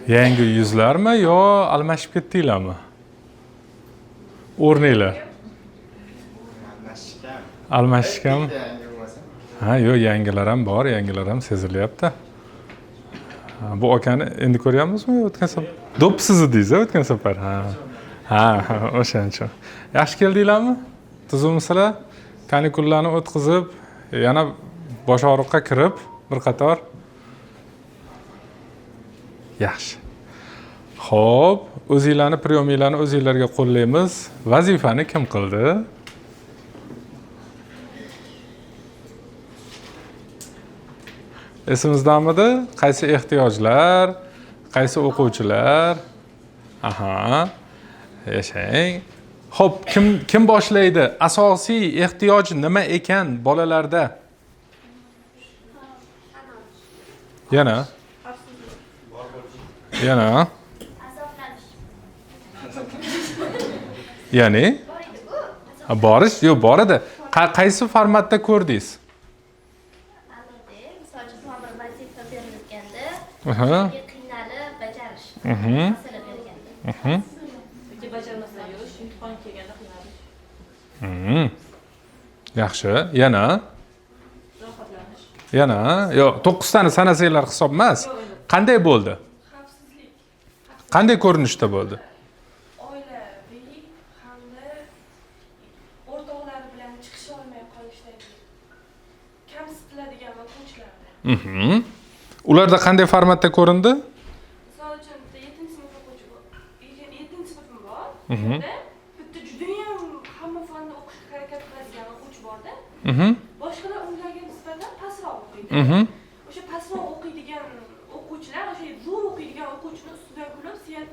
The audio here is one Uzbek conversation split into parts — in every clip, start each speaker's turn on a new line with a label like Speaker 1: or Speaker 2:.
Speaker 1: Yangi yuzlarmi yo almashib ketdinglarmi? O'rninglar.
Speaker 2: Almashishgan.
Speaker 1: Almashishganmi?
Speaker 2: Bitta yangi bo'lmasa.
Speaker 1: Ha, yo'q, yangilar ham bor, yangilar ham sezilyapti. Ha, bu akani endi ko'ryapmizmi o'tgan safar? Do'ppisiz edingiz o'tgan safar. Ha. Ha, ha, o'shaning uchun. Yaxshi keldinglarmi? Tuzukmisizlar? Kanikullarni o'tkazib, yana bosh og'riqqa kirib bir qator. Yaxshi. Xo'p, o'zinglarni priyominglarni o'zinglarga qo'llaymiz. Vazifani kim qildi? Esimizdamidi? Qaysi ehtiyojlar, qaysi o'quvchilar? Aha. Yashang. Xo'p, kim boshlaydi? Asosiy ehtiyoj nima ekan bolalarda? Yana? Yana?
Speaker 3: Azoblanish.
Speaker 1: Ya'ni?
Speaker 3: Bor edi-ku.
Speaker 1: Ha, borish, yo'q, bor edi. Qaysi formatda ko'rdingiz?
Speaker 3: Albatta, misol uchun biror bir vazifa berilganda,
Speaker 1: Aha.
Speaker 3: unga qiynalib bajarish. Masala berganda.
Speaker 4: Yoki bajarmasdan yurish, imtihon kelganda qiynalish,
Speaker 1: Yaxshi. Yana?
Speaker 4: rohatlanish.
Speaker 1: Yana? Yo'q, 9 tani sanasanglar hisob emas. Qanday bo'ldi?
Speaker 5: Xavfsizlik.
Speaker 1: Qanday ko'rinishda bo'ldi?
Speaker 5: Oilaviy hamda o'rtoqlari bilan chiqisha olmay qolishdagi kamsitiladigan o'quvchilarda.
Speaker 1: Ularda qanday formatda ko'rindi?
Speaker 5: Misol uchun bitta 7-sinf o'quvchi bor. 7-sinfim bor. Unda bitta judayam hamma fanni o'qishga harakat qiladigan o'quvchi borda. Boshqalar unlarga nisbatan pastroq o'qiydi. O'sha pastroq o'qiydigan o'quvchilar o'sha zo'r o'qiydigan o'quvchini ustidan kulib, sen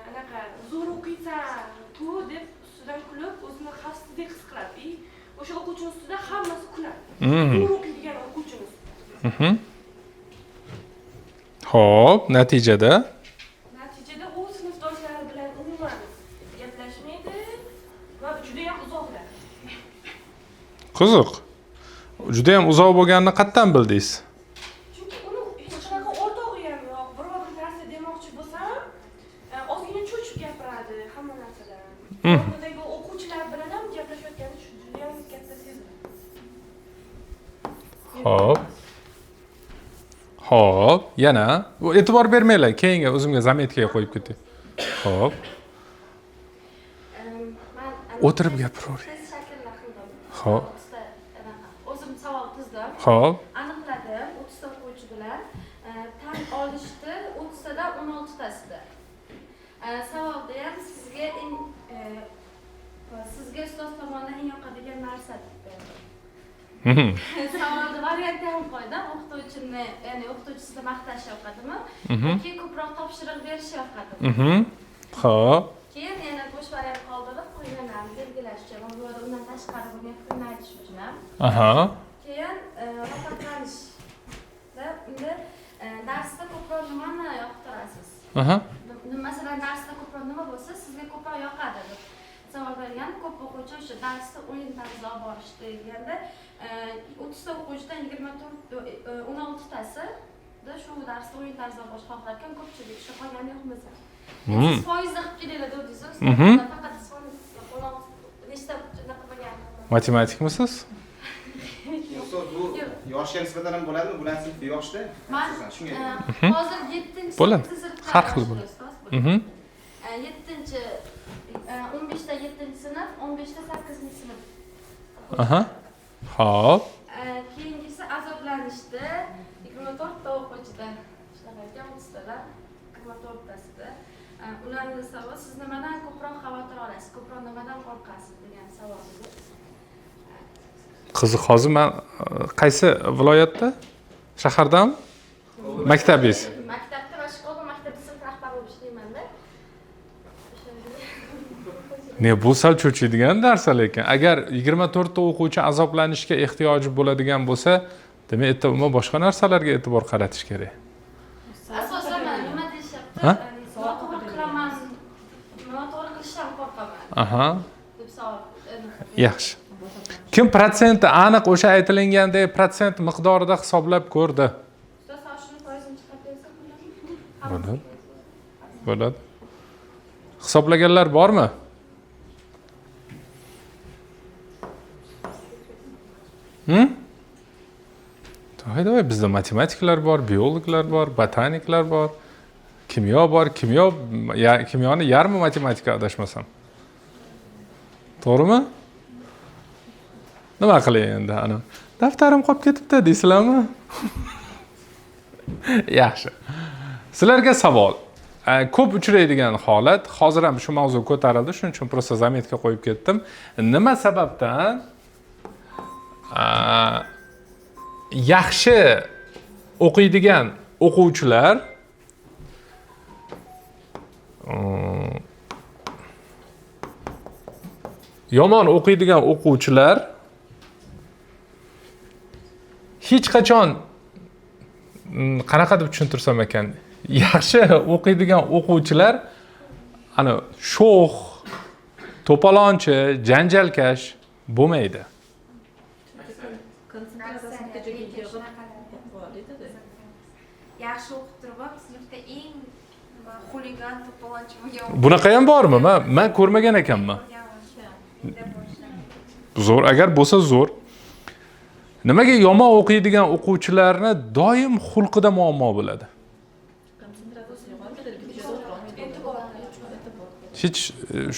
Speaker 5: anaqa zo'r o'qiysan-ku deb ustidan kulib, o'zini xavfsizdek his qiladi. И o'sha o'quvchini ustida hammasi kuladi. Zo'r o'qiydigan o'quvchini ustida.
Speaker 1: Xo'p, natijada?
Speaker 5: Natijada u sinfdoshlari bilan umuman gaplashmaydi va juda ham uzoqlashadi.
Speaker 1: Qiziq. Juda ham uzoq bo'lganini qayerdan bildingiz?
Speaker 5: Chunki uni hech qanaqa o'rtog'i ham yo'q. Biror bir narsa demoqchi bo'lsam, ozgina cho'chib gapiradi hamma narsadan. O'rnidagi o'quvchilar bilan ham gaplashayotgani shu juda ham katta seziladi.
Speaker 1: Xo'p. Xo'p, yana e'tibor bermanglar, keyingi o'zimga zametkaga qo'yib ketay. Xo'p.
Speaker 6: Man
Speaker 1: O'tirib gapiravering.
Speaker 6: Test shaklida qildim.
Speaker 1: Xo'p.
Speaker 6: 30ta anaqa o'zim savol tuzdim.
Speaker 1: Xo'p.
Speaker 6: Aniqladim 30 ta o'quvchi bilan. Tan olishdi 30tadan 16tasida. Savolda ham sizga eng sizga ustoz tomonidan eng yoqadigan narsa deb berdim. Savolni variantni ham qo'ydim. O'qituvchini, ya'ni o'qituvchi sizni maqtash yoqadimi yoki ko'proq topshiriq berish yoqadimi?
Speaker 1: Xo'p.
Speaker 6: Keyin yana bo'sh variant qoldirib qo'yganam belgilash uchun, mabodo undan tashqari bo'lgan fikrni aytish uchun ham.
Speaker 1: Aha.
Speaker 6: Keyin rohatlanishda unda darsda ko'proq nimani yoqtirasiz?
Speaker 1: Aha.
Speaker 6: Masalan, darsda ko'proq nima bo'lsa, sizga ko'proq yoqadi deb savol bergan. Ko'p o'quvchi o'sha darsda o'yin tarzida olib borishdi deganda, 30 ta o'quvchidan 24, 16tasi shu darsda o'yin tarzida olib borish xohlar ekan, ko'pchilik o'sha qolgani yoqmasa. Siz foizda qilib kelinglar dedingiz, faqat nechta unaqa bo'lgan.
Speaker 1: Matematikmisiz?
Speaker 2: Ustoz, bu yoshga nisbatan ham bo'ladimi? Bular sinf yoshda.
Speaker 6: Man
Speaker 2: Asosan shunga.
Speaker 6: hozir 7-sinfda
Speaker 1: Bo'ladi. Har xil bo'ladi.
Speaker 6: 7-, 15ta 7-sinf, 15ta 8-sinf.
Speaker 1: Aha. Xo'p.
Speaker 6: Keyingisi azoblanishdi. 24 ta o'quvchida. Shunaqa ekan, 30tadan 24tasida. Ularning savoli siz nimadan ko'proq xavotir olasiz, ko'proq nimadan qo'rqasiz degan savol edi.
Speaker 1: Qiziq, hozir men qaysi viloyatda? Shahardami? Maktabingiz?
Speaker 6: Maktabda va shkola maktabda sinf rahbari bo'lib ishlayman-da.
Speaker 1: Ne, bu sal cho'chiydigan narsa lekin. Agar 24 ta o'quvchi azoblanishga ehtiyoji bo'ladigan bo'lsa, demak, erta umuman boshqa narsalarga e'tibor qaratish kerak.
Speaker 6: Asosan mana nima deyishyapti?
Speaker 1: Ha?
Speaker 6: Noto'g'ri qilaman, noto'g'ri qilishdan qo'rqaman
Speaker 1: Aha.
Speaker 6: deb savol.
Speaker 1: Yaxshi. Kim protsenti aniq o'sha aytilgandek protsent miqdorida hisoblab ko'rdi?
Speaker 6: Ustoz, shuni foizini chiqarib bersa bo'ladimi?
Speaker 1: Bo'ladi. Bo'ladi. Hisoblaganlar bormi? Давай, давай, bizda matematiklar bor, biologlar bor, botaniklar bor, kimyo bor, kimyo, kimyoni yarmi matematika adashmasam. To'g'rimi? Nima qilay endi ana? Daftarim qolib ketibdi deysizlarmi? Yaxshi. Sizlarga savol. Ko'p uchraydigan holat, hozir ham shu mavzu ko'tarildi, shuning uchun просто заметка qo'yib ketdim. Nima sababdan yaxshi o'qiydigan o'quvchilar yomon o'qiydigan o'quvchilar hech qachon qanaqa deb tushuntirsam ekan, yaxshi o'qiydigan o'quvchilar ana sho'x, to'polonchi, janjalkash bo'lmaydi.
Speaker 7: Yaxshi o'qib turib ham sinfda eng xuligan, to'polonchi bo'lgan.
Speaker 1: Bunaqa ham bormi? Men ko'rmagan ekanman. Zo'r, agar bo'lsa zo'r. Nimaga yomon o'qiydigan o'quvchilarni doim xulqida muammo bo'ladi? Hech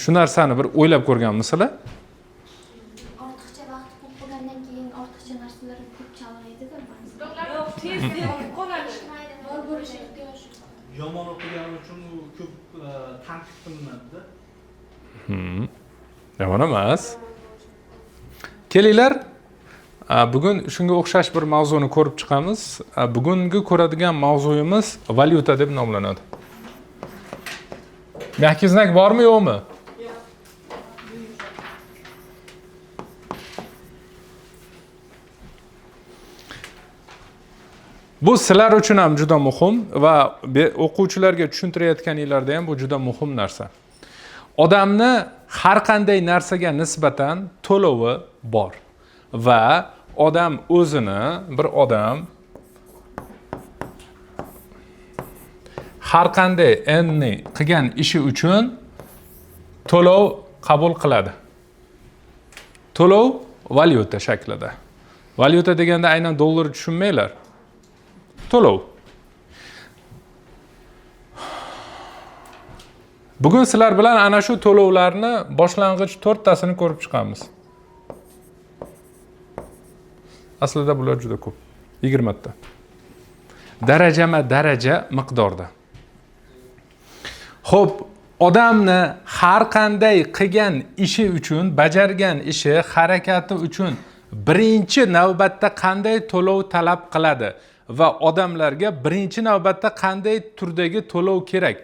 Speaker 1: shu narsani bir o'ylab ko'rganmisizlar?
Speaker 3: Ortiqcha vaqt ko'p bo'lgandan keyin ortiqcha narsalar ko'p chalg'iydi-da ba'zida.
Speaker 5: Yo'q, tez zerikib qoladi.
Speaker 3: Bor bo'lish ehtiyoji.
Speaker 8: Yomon o'qigani uchun u ko'p tanqid qilinadi-da.
Speaker 1: Yomon emas. Kelinglar, bugun shunga o'xshash bir mavzuni ko'rib chiqamiz. Bugungi ko'radigan mavzuyimiz valyuta deb nomlanadi. Мягкий знак bormi, yo'qmi? Bu sizlar uchun ham juda muhim va o'quvchilarga tushuntirayotganinglarda ham bu juda muhim narsa. Odamni har qanday narsaga nisbatan to'lovi bor va odam o'zini, bir odam har qanday n qilgan ishi uchun to'lov qabul qiladi. To'lov valyuta shaklida. Valyuta deganda aynan dollar tushunmanglar. To'lov. Bugun sizlar bilan ana shu to'lovlarni boshlang'ich 4 tasini ko'rib chiqamiz. Aslida bular juda ko'p. 20 ta. Darajama-daraja miqdorda. Xo'p, odamni har qanday qilgan ishi uchun, bajargan ishi, harakati uchun birinchi navbatda qanday to'lov talab qiladi va odamlarga birinchi navbatda qanday turdagi to'lov kerak?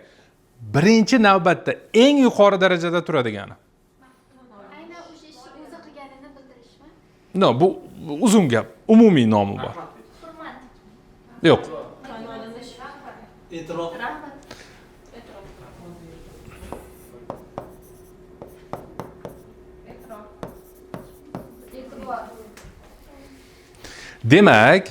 Speaker 1: Birinchi navbatda eng yuqori darajada turadigani.
Speaker 3: Aynan o'sha ishni o'zi qilganini bildirishmi?
Speaker 1: No, bu uzun gap, umumiy nomi bor.
Speaker 3: Hurmat.
Speaker 1: Yo'q.
Speaker 8: E'tirof.
Speaker 3: Rahmat.
Speaker 1: Demak,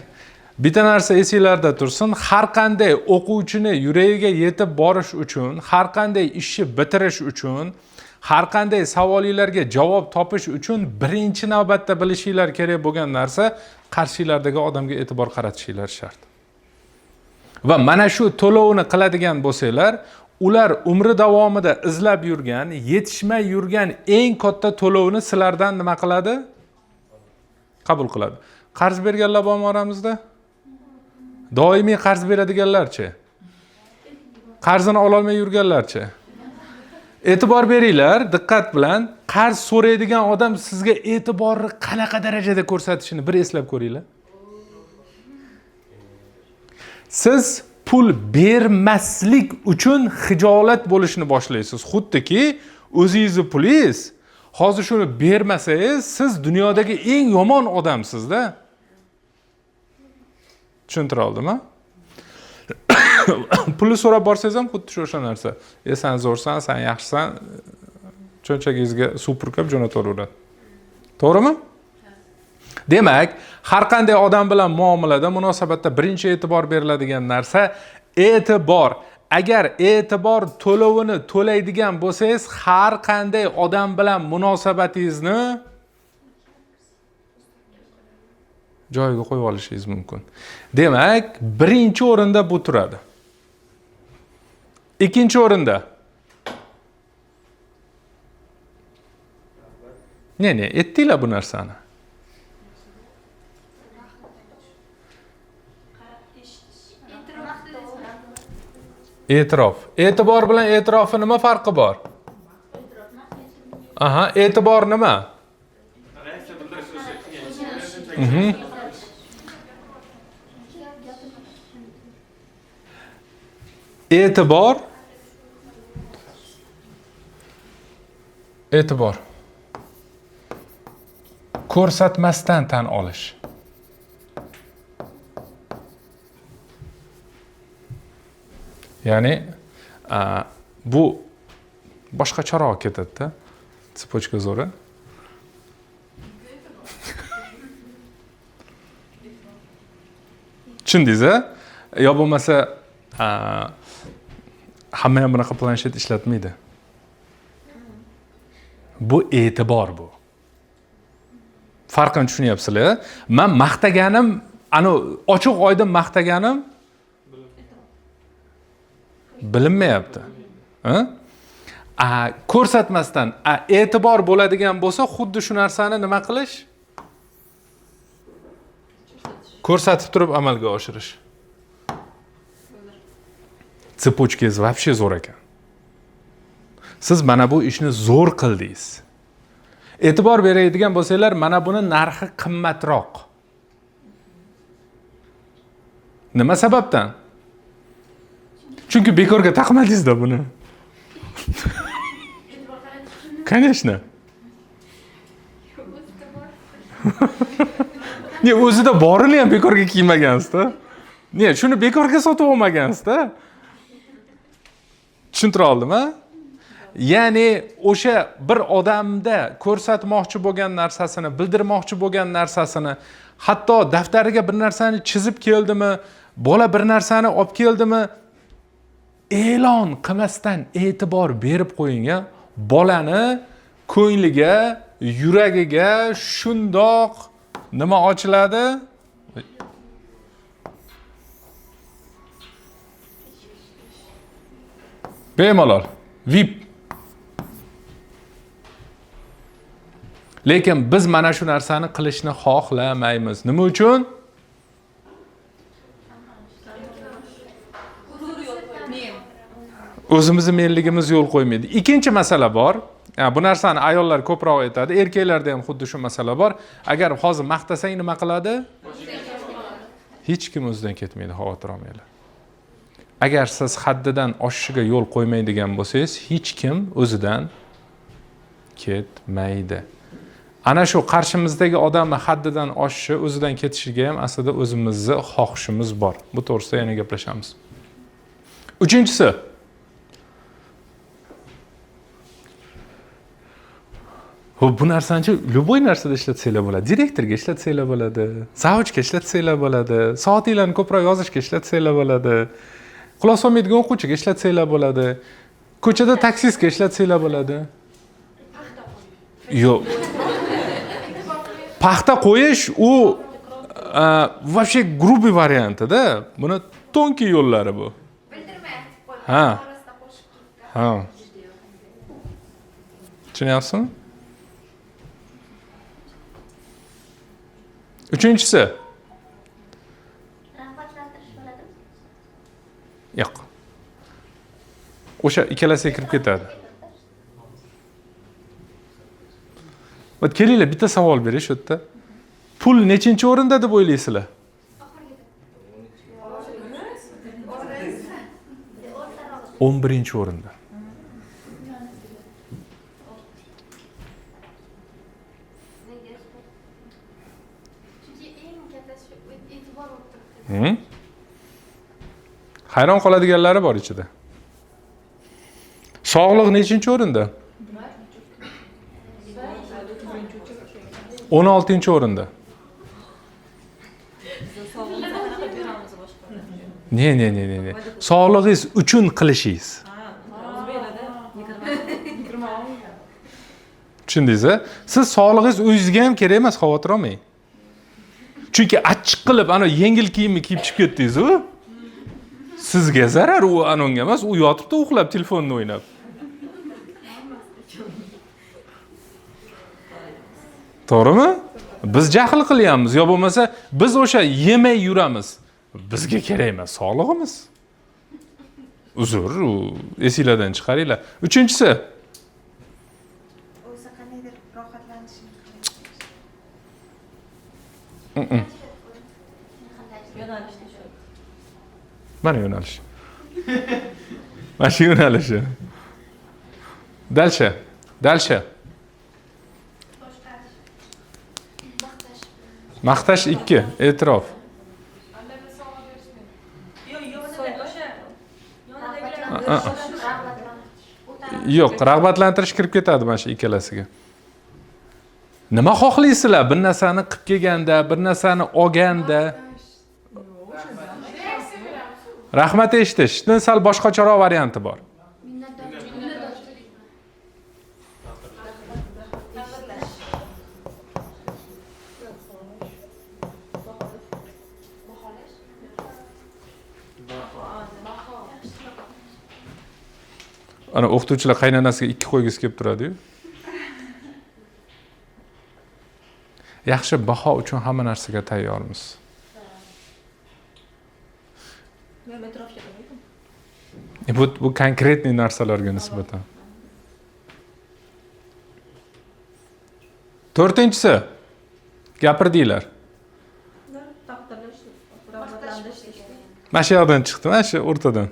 Speaker 1: bitta narsa esinglarda tursin, har qanday o'quvchini yuragiga yetib borish uchun, har qanday ishni bitirish uchun, har qanday savolinglarga javob topish uchun birinchi navbatda bilishinglar kerak bo'lgan narsa qarshinglardagi odamga e'tibor qaratishinglar shart. Va mana shu to'lovni qiladigan bo'lsanglar, ular umri davomida izlab yurgan, yetishmay yurgan eng katta to'lovni sizlardan nima qiladi? Qabul qiladi. Qarz berganlar bormi oramizda? Doimiy qarz beradiganlarchi? Qarzini ololmay yurganlarchi? E'tibor beringlar, diqqat bilan qarz so'raydigan odam sizga e'tiborni qanaqa darajada ko'rsatishini bir eslab ko'ringlar. Siz pul bermaslik uchun xijolat bo'lishni boshlaysiz. Xuddiki o'zingizni pulingiz, hozir shuni bermasangiz, siz dunyodagi eng yomon odamsiz-da. Tushuntira oldimmi? Pulni so'rab borsangiz ham xuddi shu o'sha narsa. Sen zo'rsan, sen yaxshisan, cho'ntagingizga suv purkab jo'nataveradi. To'g'rimi? Demak, har qanday odam bilan muomalada, munosabatda birinchi e'tibor beriladigan narsa e'tibor. Agar e'tibor to'lovini to'laydigan bo'lsangiz, har qanday odam bilan munosabatingizni joyiga qo'yib olishingiz mumkin. Demak, birinchi o'rinda bu turadi. Ikkinchi o'rinda. Ne, etdinglar bu narsani. E'tirof. E'tibor bilan e'tirofi nima farqi bor? Aha, e'tibor nima? E'tibor. E'tibor. Ko'rsatmasdan tan olish. Ya'ni bu boshqacharoq ketadi-da. Цепочка zo'ra. Tushundingiz-a? Yo bo'lmasa hamma ham bunaqa planshet ishlatmaydi. Bu e'tibor bu. Farqini tushunyapsizlar? Men maqtaganim, ana ochiq oydin maqtaganim bilinmayapti. Ko'rsatmasdan e'tibor bo'ladigan bo'lsa, xuddi shu narsani nima qilish? Ko'rsatib turib amalga oshirish. Цепочканgiz вообще zo'r ekan. Siz mana bu ishni zo'r qildingiz. E'tibor beradigan bo'lsanglar, mana buni narxi qimmatroq. Nima sababdan? Chunki bekorga taqmadingiz-da buni. Конечно. Ne, o'zida borini ham bekorga kiymagansiz-da. Ne, shuni bekorga sotib olmagansiz-da. Tushuntira oldim-a? Ya'ni o'sha bir odamda ko'rsatmoqchi bo'lgan narsasini, bildirmoqchi bo'lgan narsasini, hatto daftariga bir narsani chizib keldimi, bola bir narsani olib keldimi, e'lon qilmasdan e'tibor berib qo'ying-a. Bolani ko'ngliga, yuragiga shundoq nima ochiladi? Bemalol VIP. Lekin biz mana shu narsani qilishni xohlamaymiz. Nima uchun? O'zimizni menligimiz yo'l qo'ymaydi. Ikkinchi masala bor. Bu narsani ayollar ko'proq aytadi, erkaklarda ham xuddi shu masala bor. Agar hozir maqtasang nima qiladi? Hech kim o'zidan ketmaydi, xavotir olmanglar. Agar siz haddidan oshishiga yo'l qo'ymaydigan bo'lsangiz, hech kim o'zidan ketmaydi. Ana shu qarshimizdagi odamni haddidan oshishi, o'zidan ketishiga ham aslida o'zimizni xohishimiz bor. Bu to'g'risida yana gaplashamiz. Uchinchisi. Bu narsani любой narsada ishlatsanglar bo'ladi. Direktorga ishlatsanglar bo'ladi, zavuchga ishlatsanglar bo'ladi, soatinglarni ko'proq yozishga ishlatsanglar bo'ladi, quloq solmaydigan o'quvchiga ishlatsanglar bo'ladi, ko'chada taksistga ishlatsanglar bo'ladi. Yo'q. Paxta qo'yish u вообще грубый variantida. Buni тонкий yo'llari bu.
Speaker 7: Bildirmay aytib qo'ydi.
Speaker 1: Ha. Ha. Tushunyapsizmi? Uchinchisi.
Speaker 3: Rag'batlantirish bo'ladimi?
Speaker 1: Yo'q. O'sha ikkalasiga kirib ketadi. Va kelinglar, bitta savol beray shu yerda. Pul nechinchi o'rinda deb o'ylaysizlar? 11-o'rinda. Hayron qoladiganlari bor ichida. Sog'liq nechinchi o'rinda? 16-o'rinda. Ne, ne, ne, ne, ne. Sog'lig'ingiz uchun qilishingiz.
Speaker 4: O'zbeklarda
Speaker 1: Tushundingiz a? Siz sog'lig'ingiz o'zingizga ham kerak emas, xavotir olmang. Chunki achchiq qilib ana yengil kiyimni kiyib chiqib ketdingiz-u. Sizga zarar, u anonga emas, u yotibdi uxlab telefonni o'ynab. To'g'rimi? Biz jahl qilyapmiz, yo bo'lmasa biz o'sha yemay yuramiz. Bizga kerak emas sog'lig'imiz. Uzr, u esinglardan chiqaringlar. Uchinchisi.
Speaker 7: O'zi qandaydir rohatlanishini.
Speaker 4: Yo'nalishda shu.
Speaker 1: Mana yo'nalish. Mana shu yo'nalishi. Дальше. Дальше. Maqtash 2, e'tirof.
Speaker 5: Yo'q, yonida o'sha yonidagilar.
Speaker 1: Yo'q, rag'batlantirish kirib ketadi mana shu ikkalasiga. Nima xohlaysizlar? Bir narsani qilib kelganda, bir narsani olganda. Rahmat eshitishdan sal boshqacharoq varianti bor. Ana o'qituvchilar qaynonasiga 2 qo'ygisi kelib turadi-yu. Yaxshi baho uchun hamma narsaga tayyormiz. Bu konkretniy narsalarga nisbatan. To'rtinchisi, gapirdinglar. Mana shu yoqdan chiqdi, mana shu o'rtadan.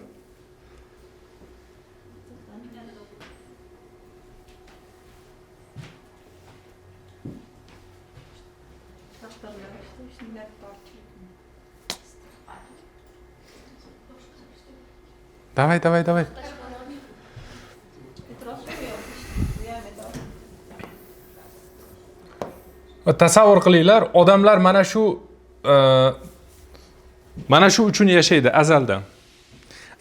Speaker 1: Давай, давай, давай. Tasavvur qilinglar, odamlar mana shu uchun yashaydi azaldan.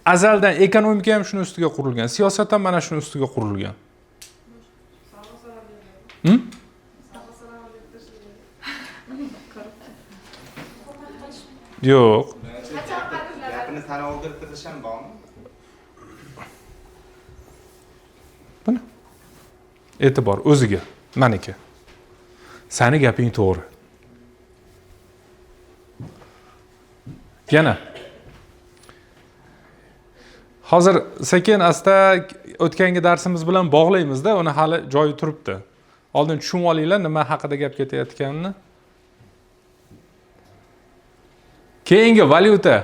Speaker 1: Azaldan ekonomika ham shuni ustiga qurilgan, siyosat ham mana shuni ustiga qurilgan. Yo'q.
Speaker 2: Gapini tan oldirtirish ham bormi?
Speaker 1: Buni e'tibor o'ziga, meniki. Sani gaping to'g'ri. Yana hozir sekin asta o'tgangi darsimiz bilan bog'laymizda, uni hali joyi turibdi. Oldin tushunib olinglar nima haqida gap ketayotganini. Keyingi valyuta.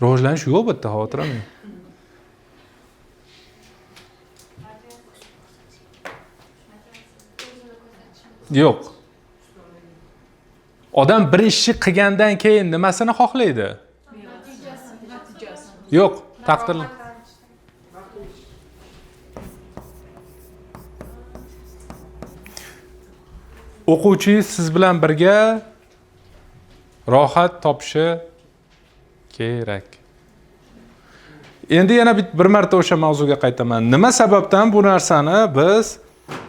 Speaker 1: Rivojlanish yo'q bu yerda, xavotir olmang. Yo'q. Odam bir ishni qilgandan keyin nimasini xohlaydi? Yo'q, taqdir. O'quvchingiz siz bilan birga rohat topishi kerak. Endi yana bir marta o'sha mavzuga qaytaman. Nima sababdan bu narsani biz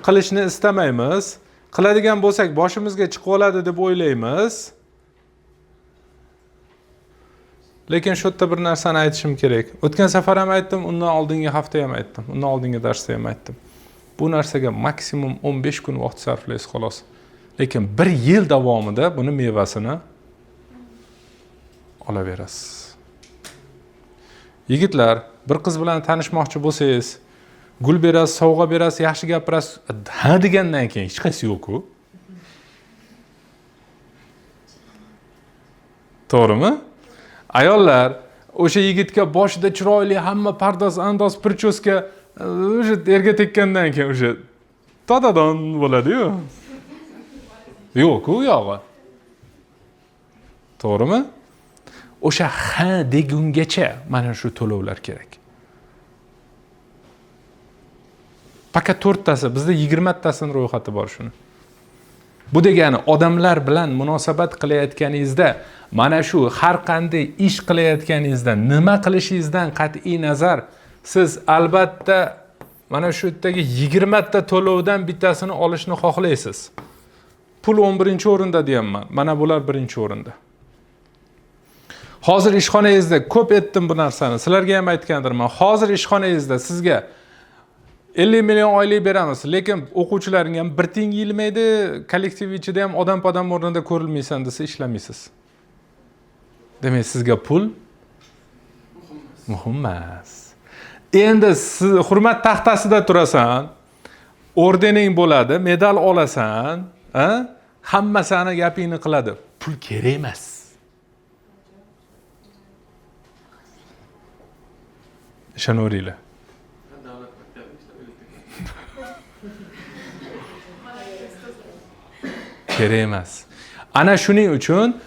Speaker 1: qilishni istamaymiz? Qiladigan bo'lsak boshimizga chiqib oladi deb o'ylaymiz. Lekin shu yerda bir narsani aytishim kerak. O'tgan safar ham aytdim, undan oldingi hafta ham aytdim, undan oldingi darsda ham aytdim. Bu narsaga maksimum 15 kun vaqt sarflaysiz xolos. Lekin bir yil davomida buni mevasini olaverasiz. Yigitlar, bir qiz bilan tanishmoqchi bo'lsangiz, gul berasiz, sovg'a berasiz, yaxshi gapirasiz, ha degandan keyin hech qaysi yo'q-ku. To'g'rimi? Ayollar o'sha yigitga boshida chiroyli, hamma pardoz, andoz, prichoska, o'sha erga tekkandan keyin o'sha tadadon bo'ladi-yu. Yo'q-ku u yog'i. To'g'rimi? O'sha ha degungacha mana shu to'lovlar kerak. Faqat 4 tasi, bizda 20 tasini ro'yxati bor shuni. Bu degani odamlar bilan munosabat qilayotganingizda, mana shu har qanday ish qilayotganingizda, nima qilishingizdan qat'iy nazar, siz albatta mana shu yerdagi 20 ta to'lovdan bittasini olishni xohlaysiz. Pul 11-o'rinda deyapman. Mana bular 1-o'rinda. Hozir ishxonangizda ko'p etdim bu narsani. Sizlarga ham aytgandirman. Hozir ishxonangizda sizga 50 million oylik beramiz, lekin o'quvchilaring ham bir tiyin yeyilmaydi, kollektiv ichida ham odam-podam o'rnida ko'rilmaysan desa ishlamaysiz. Demak, sizga pul muhim emas. Endi siz hurmat taxtasida turasan, ordening bo'ladi, medal olasan, hamma seni gapingni qiladi. Pul kerak emas. Ishonaveringlar. Kerak emas. Ana shuning uchun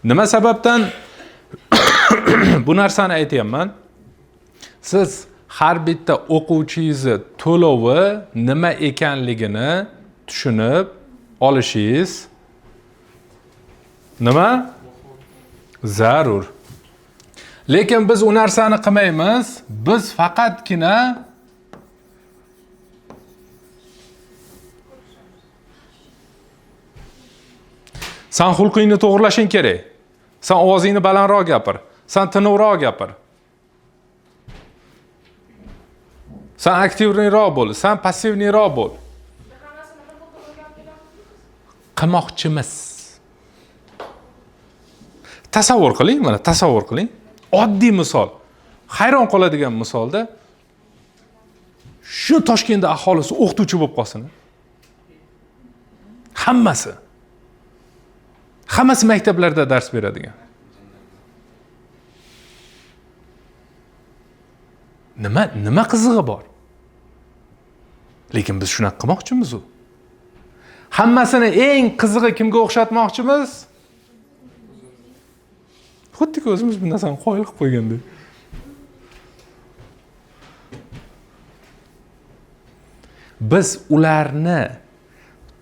Speaker 1: nima sababdan bu narsani aytyapman? Siz har bitta o'quvchingizni to'lovi nima ekanligini tushunib olishingiz nima? Zarur. Lekin biz u narsani qilmaymiz. Biz faqatgina san xulqingni to'g'irlashing kerak. San ovozingni balandroq gapir. San tiniqroq gapir. San aktivroq bo'l, san passivniroq bo'l. Qilmoqchimiz. Tasavvur qiling, mana tasavvur qiling. Oddiy misol. Hayron qoladigan misolda shu Toshkentda aholisi o'qituvchi bo'lib qolsin. Hammasi. Hammasi maktablarda dars beradigan. Nima qizig'i bor? Lekin biz shunaqa qilmoqchimiz u. Hammasini eng qizig'i kimga o'xshatmoqchimiz? Xuddiki o'zimiz bu narsani qoyil qilib qo'ygandek. Biz ularni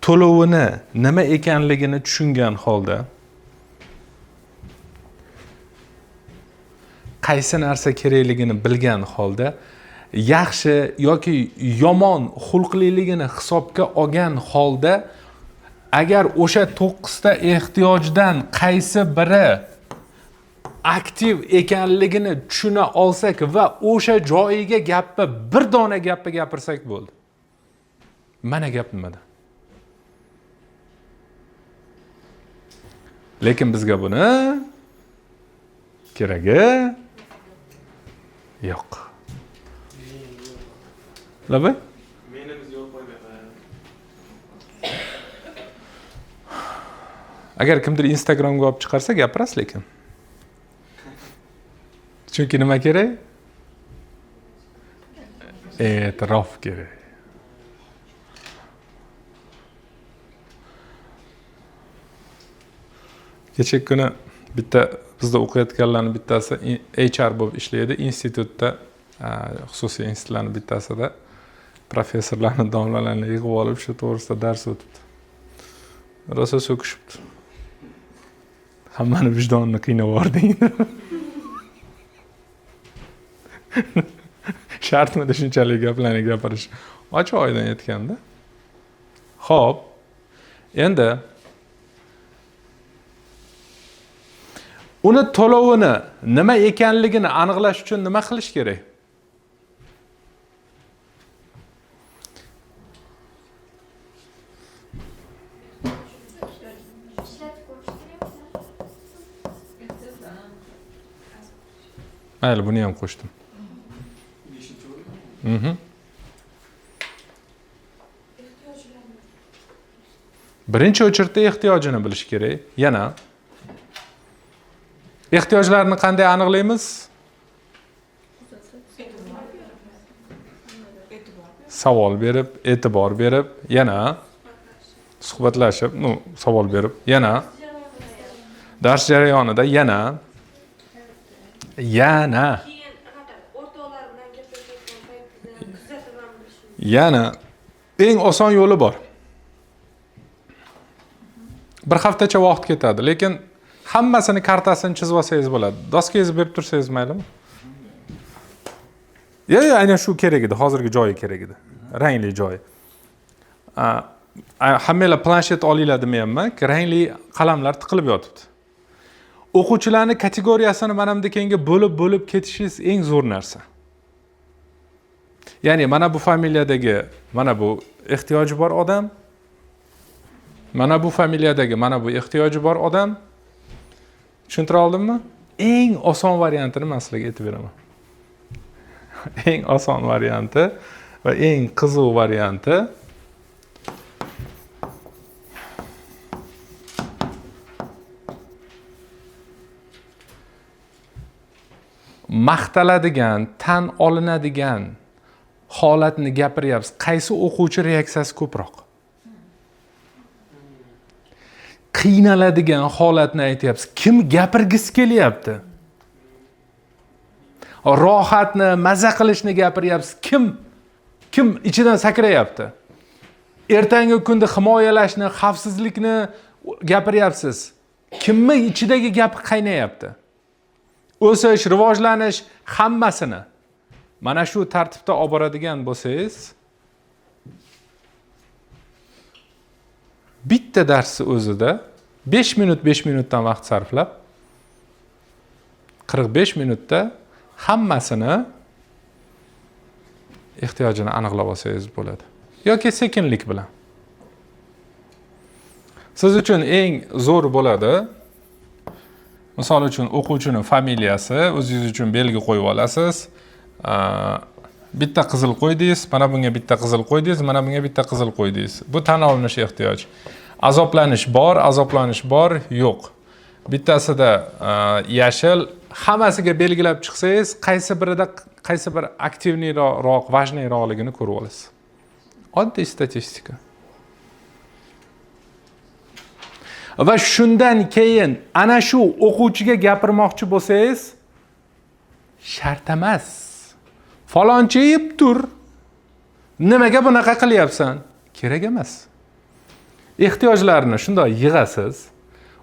Speaker 1: to'lovini nima ekanligini tushungan holda qaysi narsa kerakligini bilgan holda yaxshi yoki yomon xulqliligini hisobga olgan holda agar o'sha 9 ta ehtiyojdan qaysi biri aktiv ekanligini tushuna olsak va o'sha joyiga gapni bir dona gapni gapirsak bo'ldi. Mana gap nimada? Lekin bizga buni keragi yo'q. Labay?
Speaker 9: Meni biz yo'l qo'ymayman.
Speaker 1: Agar kimdir Instagramga olib chiqarsa gapirasiz lekin. Chunki nima kerak? E'tirof kerak. Kecha kuni bitta bizda o'qiyotganlarning bittasi HR bo'lib ishlaydi institutda, xususiy institutlarning bittasida professorlarni, domlalarni yig'ib olib shu to'g'risida dars o'tibdi. Rosa so'kishibdi. Hammani vijdonini qiynab yubording. Shartmidi shunchalik gaplarni gapirish? Ochiq oydin aytganda. Xo'p, endi uni to'lovini nima ekanligini aniqlash uchun nima qilish kerak? Mayli, buni ham qo'shdim. Birinchi o'chirda ehtiyojini bilish kerak. Yana ehtiyojlarni qanday aniqlaymiz? Savol berib, e'tibor berib, yana suhbatlashib, savol berib, yana dars jarayonida yana yana eng oson yo'li bor. Bir haftacha vaqt ketadi, lekin hammasini kartasini chizib olsangiz bo'ladi. Doskangizni berib tursangiz maylimi? Yo'q, aynan shu kerak edi, hozirgi joyi kerak edi. Rangli joyi. Hammanglar planshet olinglar demayapman, rangli qalamlar tiqilib yotibdi. O'quvchilarni kategoriyasini mana bunday keyinga bo'lib-bo'lib ketishingiz eng zo'r narsa. Ya'ni mana bu familiyadagi mana bu ehtiyoji bor odam, mana bu familiyadagi mana bu ehtiyoji bor odam. Tushuntira oldimmi? Eng oson variantini men sizlarga aytib beraman. Eng oson varianti va eng qiziq varianti maqtaladigan, tan olinadigan holatni gapiryapsiz. Qaysi o'quvchi reaksiyasi ko'proq? Qiynaladigan holatni aytyapsiz. Kim gapirgisi kelyapti? Rohatni, maza qilishni gapiryapsiz. Kim ichidan sakrayapti? Ertangi kunda himoyalashni, xavfsizlikni gapiryapsiz. Kimni ichidagi gapi qaynayapti? O'sish, rivojlanish, hammasini mana shu tartibda olib boradigan bo'lsangiz, bitta darsni o'zida 5 minut 5 minutdan vaqt sarflab 45 minutda hammasini ehtiyojini aniqlab olsangiz bo'ladi. Yoki sekinlik bilan. Siz uchun eng zo'r bo'ladi. Misol uchun o'quvchining familiyasi, o'zingiz uchun belgi qo'yib olasiz. Bitta qizil qo'ydingiz, mana bunga bitta qizil qo'ydingiz, mana bunga bitta qizil qo'ydingiz. Bu tan olinish ehtiyoj. Azoblanish bor, azoblanish bor, yo'q. Bittasida yashil, hammasiga belgilab chiqsangiz, qaysi birida qaysi bir aktivniroq, vajniyroqligini ko'rib olasiz. Oddiy statistika. Va shundan keyin ana shu o'quvchiga gapirmoqchi bo'lsangiz, shart emas. Falonchi yeb tur. Nimaga bunaqa qilyapsan? Kerak emas. Ehtiyojlarini shunday yig'asiz.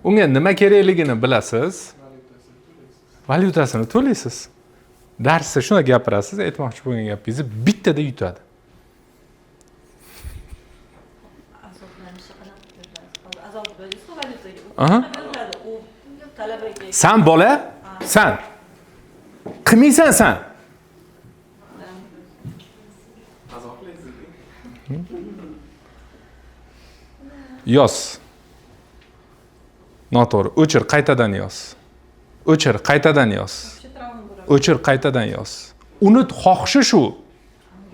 Speaker 1: Unga nima kerakligini bilasiz. Valyutasini to'laysiz. Darsda shunday gapirasiz, aytmoqchi bo'lgan gapingizni bittada yutadi. San bola, san. Qilmaysan san. Yoz. Noto'g'ri. O'chir, qaytadan yoz. O'chir, qaytadan yoz. O'chir, qaytadan yoz. Uni xohishi shu.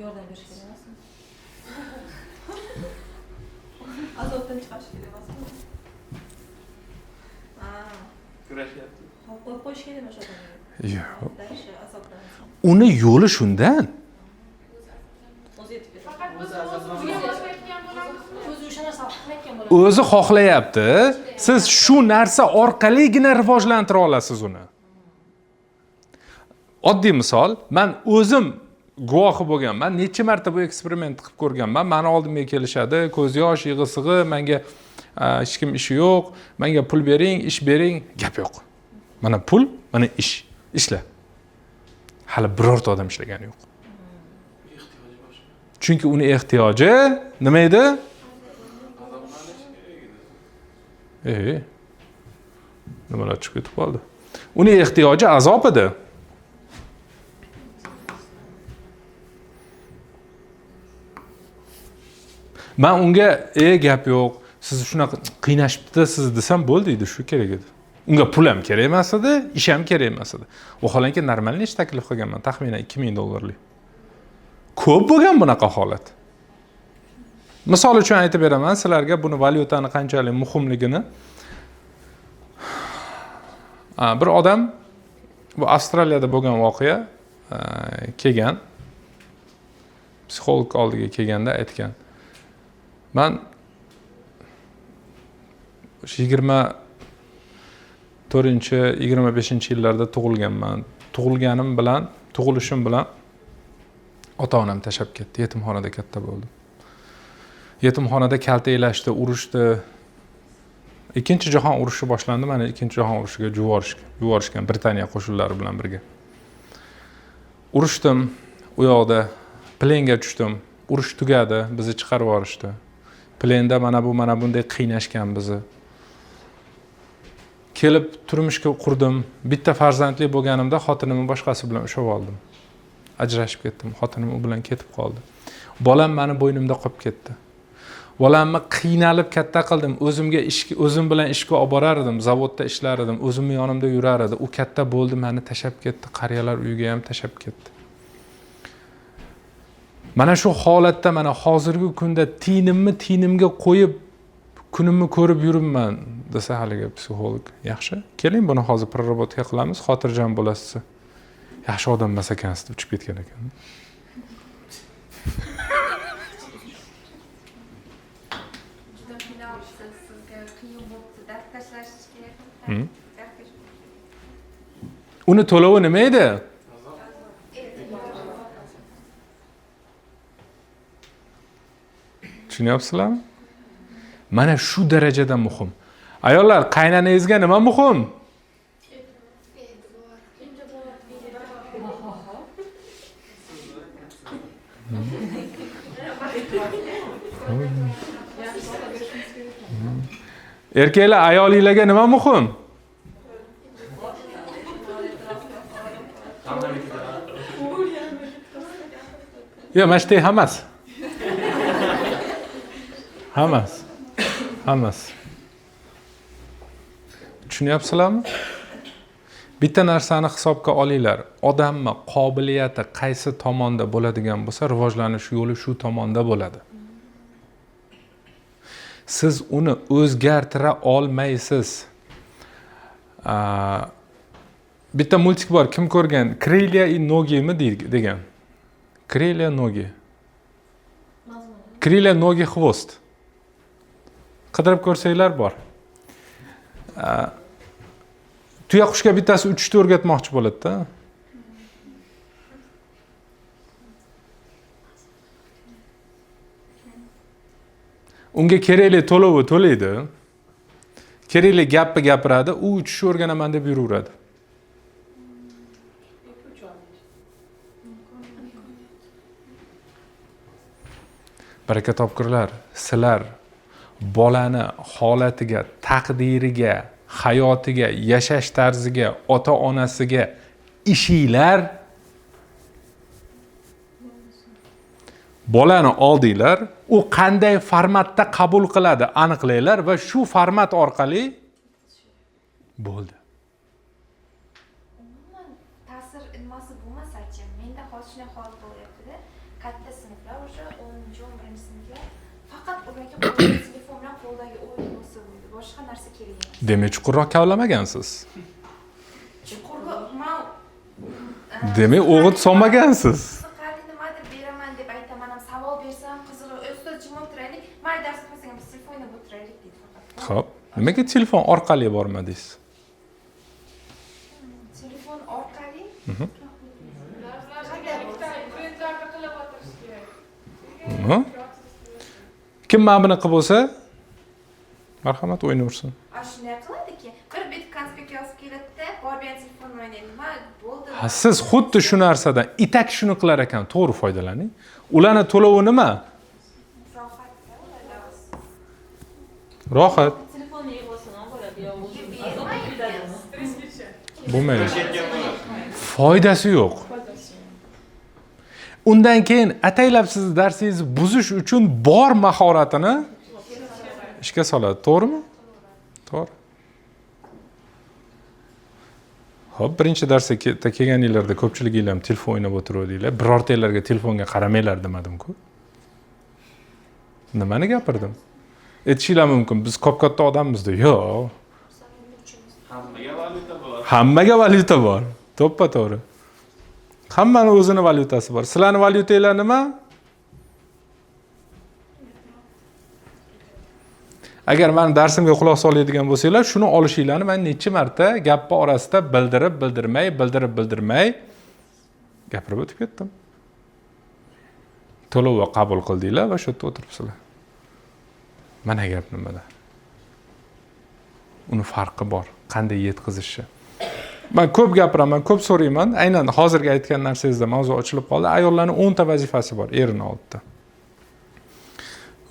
Speaker 4: Yordam berish kerak emasmi? Azobdan chiqarish kerak emasmi?
Speaker 9: Kurashyapti.
Speaker 4: Qo'yib qo'yish kerak emas odamga.
Speaker 1: Yo'q.
Speaker 4: Uni
Speaker 1: Uni yo'li shundan. O'zi xohlayapti. Siz shu narsa orqaligina rivojlantira olasiz uni. Oddiy misol, men o'zim guvohi bo'lganman, necha marta bu eksperiment qilib ko'rganman. Meni oldimga kelishadi, ko'z yosh, yig'i-sig'i, menga hech kim ishi yo'q, menga pul bering, ish bering, gap yo'q. Mana pul, mana ish. Ishla. Hali birorta odam ishlagani yo'q. Chunki uni ehtiyoji nima edi? Nimalar chiqib ketib qoldi? Uni ehtiyoji azob edi. Men unga gap yo'q, siz shunaqa qiynashibdi siz desam bo'ldi deydi, shu kerak edi. Unga pul ham kerak emas edi, ish ham kerak emas edi. Vaholanki normalniy ish taklif qilganman, taxminan $2000 lik. Ko'p bo'lgan bunaqa holat. Misol uchun aytib beraman sizlarga buni valyutani qanchalik muhimligini. Bir odam, bu Avstraliyada bo'lgan voqea, kelgan, psixolog oldiga kelganda aytgan. Men 24-25 yillarda tug'ilganman. Tug'ilganim bilan, tug'ilishim bilan ota-onam tashlab ketdi. Yetimxonada katta bo'ldim. Yetimxonada kaltaklashdi, urishdi. Ikkinchi jahon urushi boshlandi, mani ikkinchi jahon urushiga yuborishgan Britaniya qo'shinlari bilan birga. Urushdim, u yoqda plenga tushdim. Urush tugadi, bizni chiqarib yuborishdi. Plenda mana bu, mana bunday qiynashgan bizni. Kelib turmushga qurdim. Bitta farzandli bo'lganimda xotinimni boshqasi bilan ushlab oldim. Ajrashib ketdim. Xotinim u bilan ketib qoldi. Bolam meni bo'ynimda qolib ketdi. Bolamni qiynalib katta qildim. O'zimga o'zim bilan ishga olib borar edim, zavodda ishlar edim, o'zimni yonimda yurar edi. U katta bo'ldi, meni tashlab ketdi, qariyalar uyiga ham tashlab ketdi. Mana shu holatda mana hozirgi kunda tiyinimni tiyinimga qo'yib kunimni ko'rib yuribman desa haligi psixolog. Yaxshi, keling buni hozir prоработка qilamiz, xotirjam bo'lasiz. Yaxshi odam emas ekansiz deb uchib ketgan ekan.
Speaker 7: Juda qiynalibsiz, sizga qiyin bo'libdi dars tashlash kerak.
Speaker 1: Uni to'lovi nima edi? Tushunyapsizlarmi? Mana shu darajada muhim. Ayollar, qaynanangizga nima muhim? Erkaklar, ayolinglarga nima muhim? Yo'q, mana shu hammasi. Hammasi. Hammasi. Tushunyapsizlarmi? Bitta narsani hisobga olinglar. Odamning qobiliyati qaysi tomonda bo'ladigan bo'lsa, rivojlanish yo'li shu tomonda bo'ladi. Siz uni o'zgartira olmaysiz. Bitta multik bor, kim ko'rgan? Крылья и ноги mi degan. Крылья, ноги. Крылья, ноги, хвост. Qidirib ko'rsanglar bor. Tuyaqushga bittasi uchishni o'rgatmoqchi bo'ladi-da. Unga kerakli to'lovi to'laydi. Kerakli gapni gapiradi, u uchishni o'rganaman deb yuraveradi. Baraka topkurlar, sizlar bolani holatiga, taqdiriga, hayotiga, yashash tarziga, ota-onasiga ishinglar. Bolani oldinglar, u qanday formatda qabul qiladi aniqlanglar va shu format orqali bo'ldi.
Speaker 7: Umuman ta'sir nimasi bo'lmasa-chi, menda hozir shunday holat bo'lyapti-da. Katta sinflar o'sha 10-11 sinflar faqat ularga qo'ldagi telefon bilan qo'ldagi o'yin bo'lsa bo'ldi, boshqa narsa kerak emas.
Speaker 1: Demak, chuqurroq kavlamagansiz.
Speaker 7: Chuqurroq man
Speaker 1: Demak, o'g'it solmagansiz.
Speaker 7: Qiziqarli nimadir beraman deb aytaman, ham savol bersam qiziq, ustoz jim o'tiraylik, mayli dars qilmasak biz telefon o'ynab o'tiraylik deydi faqat.
Speaker 1: Xo'p, nimaga telefon orqali bormadingiz?
Speaker 7: Telefon orqali?
Speaker 1: Kim mana buni qilib bo'lsa, marhamat o'ynayversin.
Speaker 7: Shunday qiladiki, bir bet konspekt yozib keladi-da, borib yana telefonni o'ynaydi. Nima bo'ldi?
Speaker 1: Ha, siz xuddi shu narsadan itak shuni qilar ekan, to'g'ri foydalaning. Ularni to'lovi nima? Rohat.
Speaker 4: Telefonni yig'ib olsa nima bo'ladi? Yo, o'zi
Speaker 1: bo'lmaydi. Foydasi yo'q. Undan keyin ataylab sizni darsingizni buzish uchun bor mahoratini ishga soladi, to'g'rimi? To'g'ri. Xo'p, birinchi darsga kelganinglarda ko'pchiliginglar ham telefon o'ynab o'tiruvdinglar. Birortanglarga telefonga qaramanglar demadim-ku. Nimani gapirdim? Aytishinglar mumkin, biz kop-katta odammiz deb. Yo'q.
Speaker 9: Hammaga valyuta bor.
Speaker 1: Hammaga valyuta bor. To'ppa-to'g'ri. Hammani o'zini valyutasi bor. Sizlarning valyutanglar nima? Agar meni darsimga quloq soladigan bo'lsanglar, shuni olishinglarni men necha marta gapni orasida bildirib, bildirmay, bildirib, bildirmay gapirib o'tib ketdim. To'lov qabul qildinglar va shu yerda o'tiribsizlar. Mana gap nimada. Uni farqi bor, qanday yetkazishi. Man ko'p gapiraman, ko'p so'rayman. Aynan hozirgi aytgan narsangizda mavzu ochilib qoldi. Ayollarning 10 ta vazifasi bor erini oldida.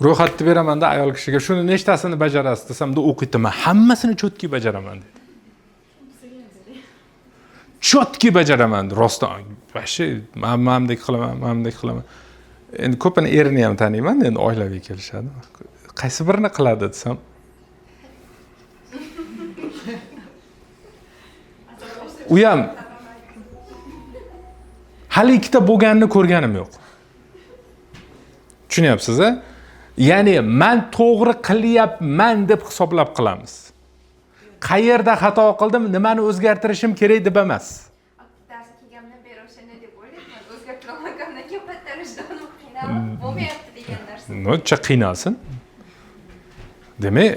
Speaker 1: Ro'yxatni beramanda ayol kishiga, shuni nechtasini bajarasiz desam, o'qiydi, hammasini cho'tki bajaraman dedi. Cho'tki bajaraman, rostdan. Vashi, men qilaman, men qilaman. Endi ko'pini erini ham taniyman, endi oilaviy kelishadi. Qaysi birini qiladi desam, u ham hali ikkita bo'lganini ko'rganim yo'q. Tushunyapsiz-a? Ya'ni men to'g'ri qilyapman deb hisoblab qilamiz. Qayerda xato qildim, nimani o'zgartirishim kerak deb emas.
Speaker 7: Darsga kelganimdan beri o'shani deb o'ylayman. O'zgartira olmaganimdan keyin bitta vijdonim qiynalib bo'lmayapti degan narsa.
Speaker 1: Nocha qiynalsin. Demak,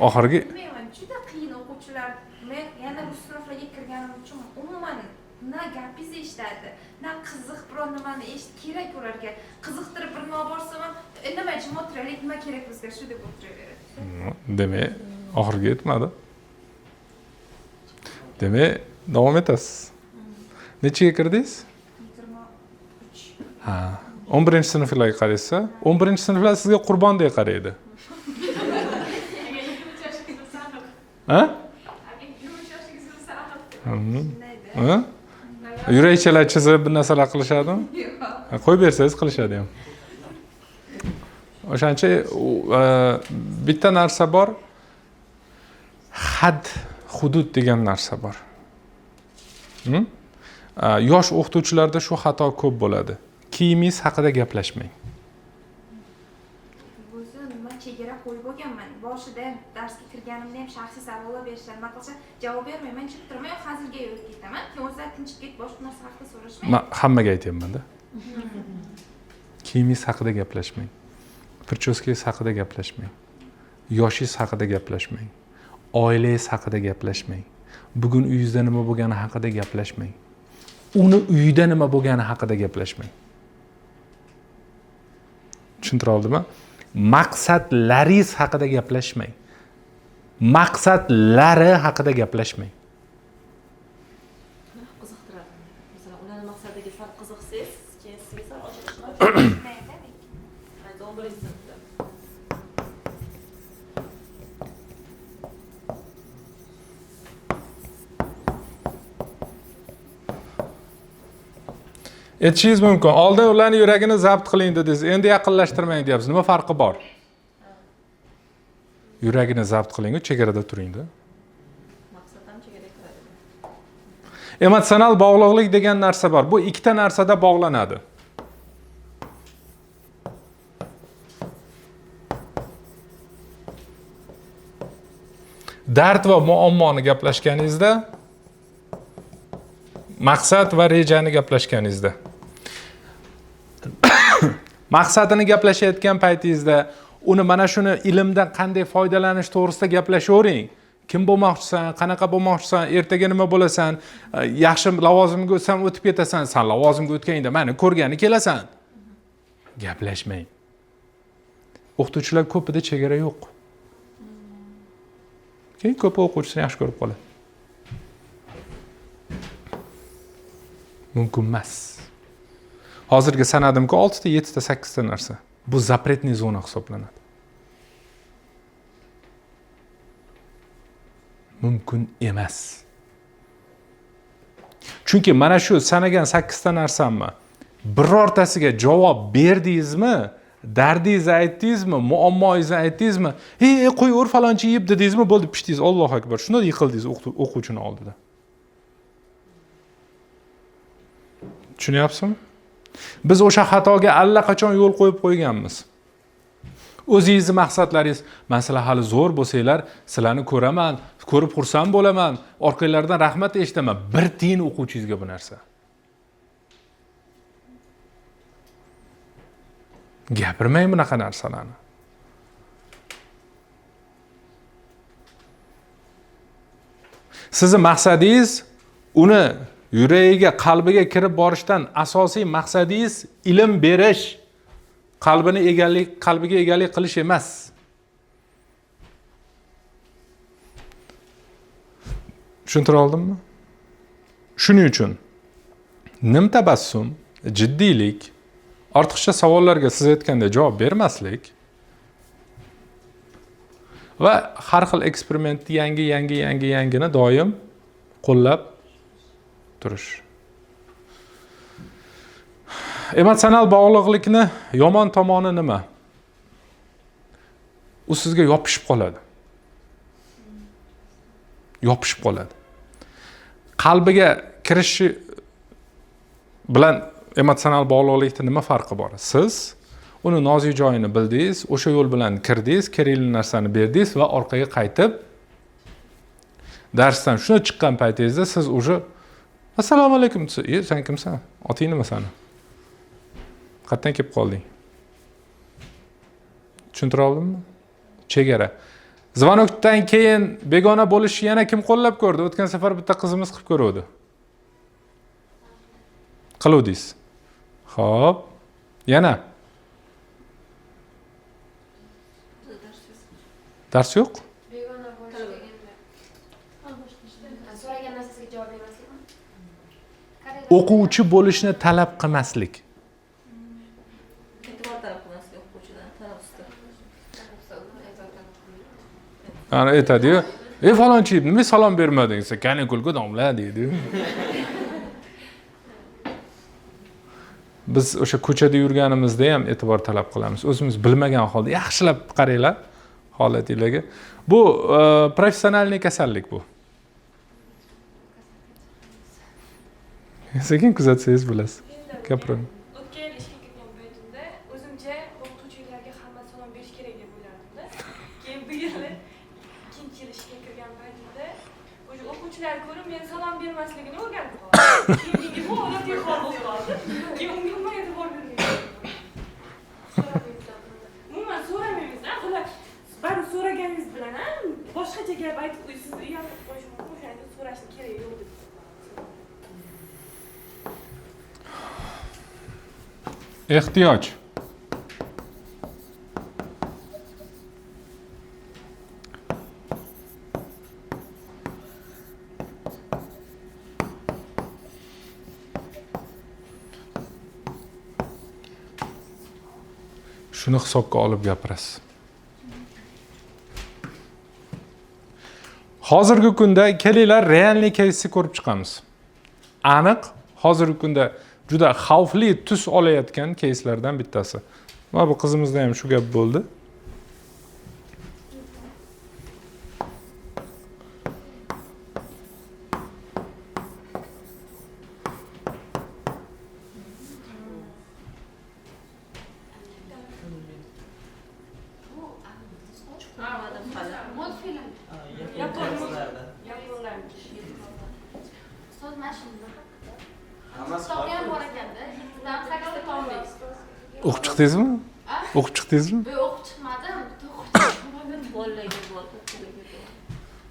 Speaker 1: oxirgi
Speaker 7: bilmayman, juda qiyin o'quvchilar. Men yana rus sinflarga kirganim uchun umuman na gapingizni eshitadi, na qiziq biror nimani eshit kerak ularga. Qiziqtirib bir nima borsam ham, nima jim o'tiraylik, nima kerak bizga shu deb o'tiraveradi.
Speaker 1: Demak, oxirgi yetmadi. Demak, davom etasiz. Nechaga kirdingiz?
Speaker 7: 23.
Speaker 1: Ha, 11-sinflarga qaraysiz. 11-sinflar sizga qurbondek qaraydi. Ha? Ha? Yurakchalar chizib bir narsalar qilishadimi? Yo'q. Qo'yib bersangiz qilishadi ham. O'shancha bitta narsa bor. Had, hudud degan narsa bor. Yosh o'qituvchilarda shu xato ko'p bo'ladi. Kiyimingiz haqida gaplashmang.
Speaker 7: O'zi nima chegara qo'yib olganman. Boshida ham darsga kirganimda ham shaxsiy savollar berishadi. Nima qilsa javob bermayman, chiqib turaman, yo'q hazilga yo'lib ketaman. Keyin o'zlari tinchib ketib boshqa narsa haqida so'rashmaydi.
Speaker 1: Men hammaga aytyapman-da. Kiyimingiz haqida gaplashmang. Прическangiz haqida gaplashmang. Yoshingiz haqida gaplashmang. Oilangiz haqida gaplashmang. Bugun uyingizda nima bo'lgani haqida gaplashmang. Uni uyida nima bo'lgani haqida gaplashmang. Tushuntira oldimmi? Maqsadlaringiz haqida gaplashmang. Maqsadlari haqida gaplashmang.
Speaker 4: Qiziqtiradi. Masalan, ularning maqsadiga sal qiziqsangiz, keyin sizga sal ochilishadi.
Speaker 1: Aytishingiz mumkin, oldin ularning yuragini zabt qiling dedingiz, endi yaqinlashtirmang deyapsiz. Nima farqi bor? Yuragini zabt qiling-u, chegarada turing-da.
Speaker 4: Maqsad ham chegaraga kiradi.
Speaker 1: Emotsional bog'liqlik degan narsa bor. Bu ikkita narsada bog'lanadi. Dard va muammoni gaplashganingizda, maqsad va rejani gaplashganingizda. Maqsadini gaplashayotgan paytingizda uni mana shuni ilmdan qanday foydalanish to'g'risida gaplashavering. Kim bo'lmoqchisan, qanaqa bo'lmoqchisan, ertaga nima bo'lasan, yaxshi lavozimga o'tsam o'tib ketasan, san lavozimga o'tganingda meni ko'rgani kelasan. Gaplashmang. O'qituvchilar ko'pida chegara yo'q. Keyin ko'pi o'quvchisini yaxshi ko'rib qoladi. Mumkin emas. Hozirgi sanadimku 6 ta, 7 ta, 8 ta narsa. Bu запретный zona hisoblanadi. Mumkin emas. Chunki mana shu sanagan 8 ta narsamni birortasiga javob berdingizmi, dardingizni aytdingizmi, muammoingizni aytdingizmi, "Ey, qo'yaver falonchi yeb" dedingizmi, bo'ldi, pishdingiz, Allohu akbar. Shunda yiqildingiz o'quvchini oldida. Tushunyapsizmi? Biz o'sha xatoga allaqachon yo'l qo'yib qo'yganmiz. O'zingizni maqsadlaringiz, masalan, hali zo'r bo'lsanglar, sizlarni ko'raman, ko'rib xursand bo'laman, orqanglardan rahmat eshitaman. Bir tiyin o'quvchingizga bu narsa. Gapirmang bunaqa narsalarni. Sizni maqsadingiz uni yuragiga, qalbiga kirib borishdan asosiy maqsadingiz ilm berish, qalbini egalik, qalbiga egalik qilish emas. Tushuntira oldimmi? Shuning uchun nim tabassum, jiddiylik, ortiqcha savollarga siz aytganda javob bermaslik va har xil eksperimentni yangini doim qo'llab turish. Emotsional bog'liqlikni yomon tomoni nima? U sizga yopishib qoladi. Yopishib qoladi. Qalbiga kirishi bilan emotsional bog'liqlikda nima farqi bor? Siz uni nozik joyini bildingiz, o'sha yo'l bilan kirdingiz, kerakli narsani berdingiz va orqaga qaytib darsdan shuni chiqqan paytingizda siz уже assalomu alaykum desa, sen kimsan? Oting nima sani? Qayerdan kelib qolding? Tushuntira oldimmi? Chegara. Zvonokdan keyin begona bo'lishni yana kim qo'llab ko'rdi? O'tgan safar bitta qizimiz qilib ko'ruvdi. Qiluvdingiz. Xo'p. Yana. Dars yo'q?
Speaker 3: Begona bo'lish deganda. So'ragan narsasiga javob bermaslikmi?
Speaker 1: O'quvchi bo'lishni talab qilmaslik.
Speaker 4: E'tibor talab qilmaslik o'quvchidan, talab ustida.
Speaker 1: Ana aytadi-yu, falonchi, nima salom bermading? Desa, kanikulga domla deydi. Biz o'sha ko'chada yurganimizda ham e'tibor talab qilamiz. O'zimiz bilmagan holda yaxshilab qaranglar holatinglarga. Bu professionalniy kasallik bu. Sekin kuzatsangiz bilasiz. Gapirang.
Speaker 5: O'tgan yil ishga kirgan paytimda o'zimcha o'qituvchilarga hamma salom berish kerak deb o'ylardim-da. Keyin bu yil ikkinchi yil ishga kirgan paytimda o'sha o'quvchilar ko'rib men salom bermasligini o'rganib qoldim. Keyin menga bu odatiy hol bo'lib qoldi. Keyin unga umuman e'tibor bermayman. Umuman so'ramaymiz, ular baribir so'raganingiz bilan ham boshqacha gap aytib sizni uyaltirib qo'yish mumkin, o'shani so'rashni keragi yo'q deb.
Speaker 1: Ehtiyoj. Shuni hisobga olib gapirasiz. Hozirgi kunda kelinglar realniy keysni ko'rib chiqamiz. Aniq hozirgi kunda juda xavfli tus olayotgan keyslardan bittasi. Mana bu qizimizda ham shu gap bo'ldi.
Speaker 6: Multfilm.
Speaker 3: Ustoz mana shu nima haqida? Kitobda ham bor ekanda. 7dan 8ta tomlik.
Speaker 1: O'qib chiqdingizmi? O'qib chiqdingizmi?
Speaker 3: Yo'q, o'qib chiqmadim. Bitta o'quvchi chiqmadim.
Speaker 4: Bolalarga bor.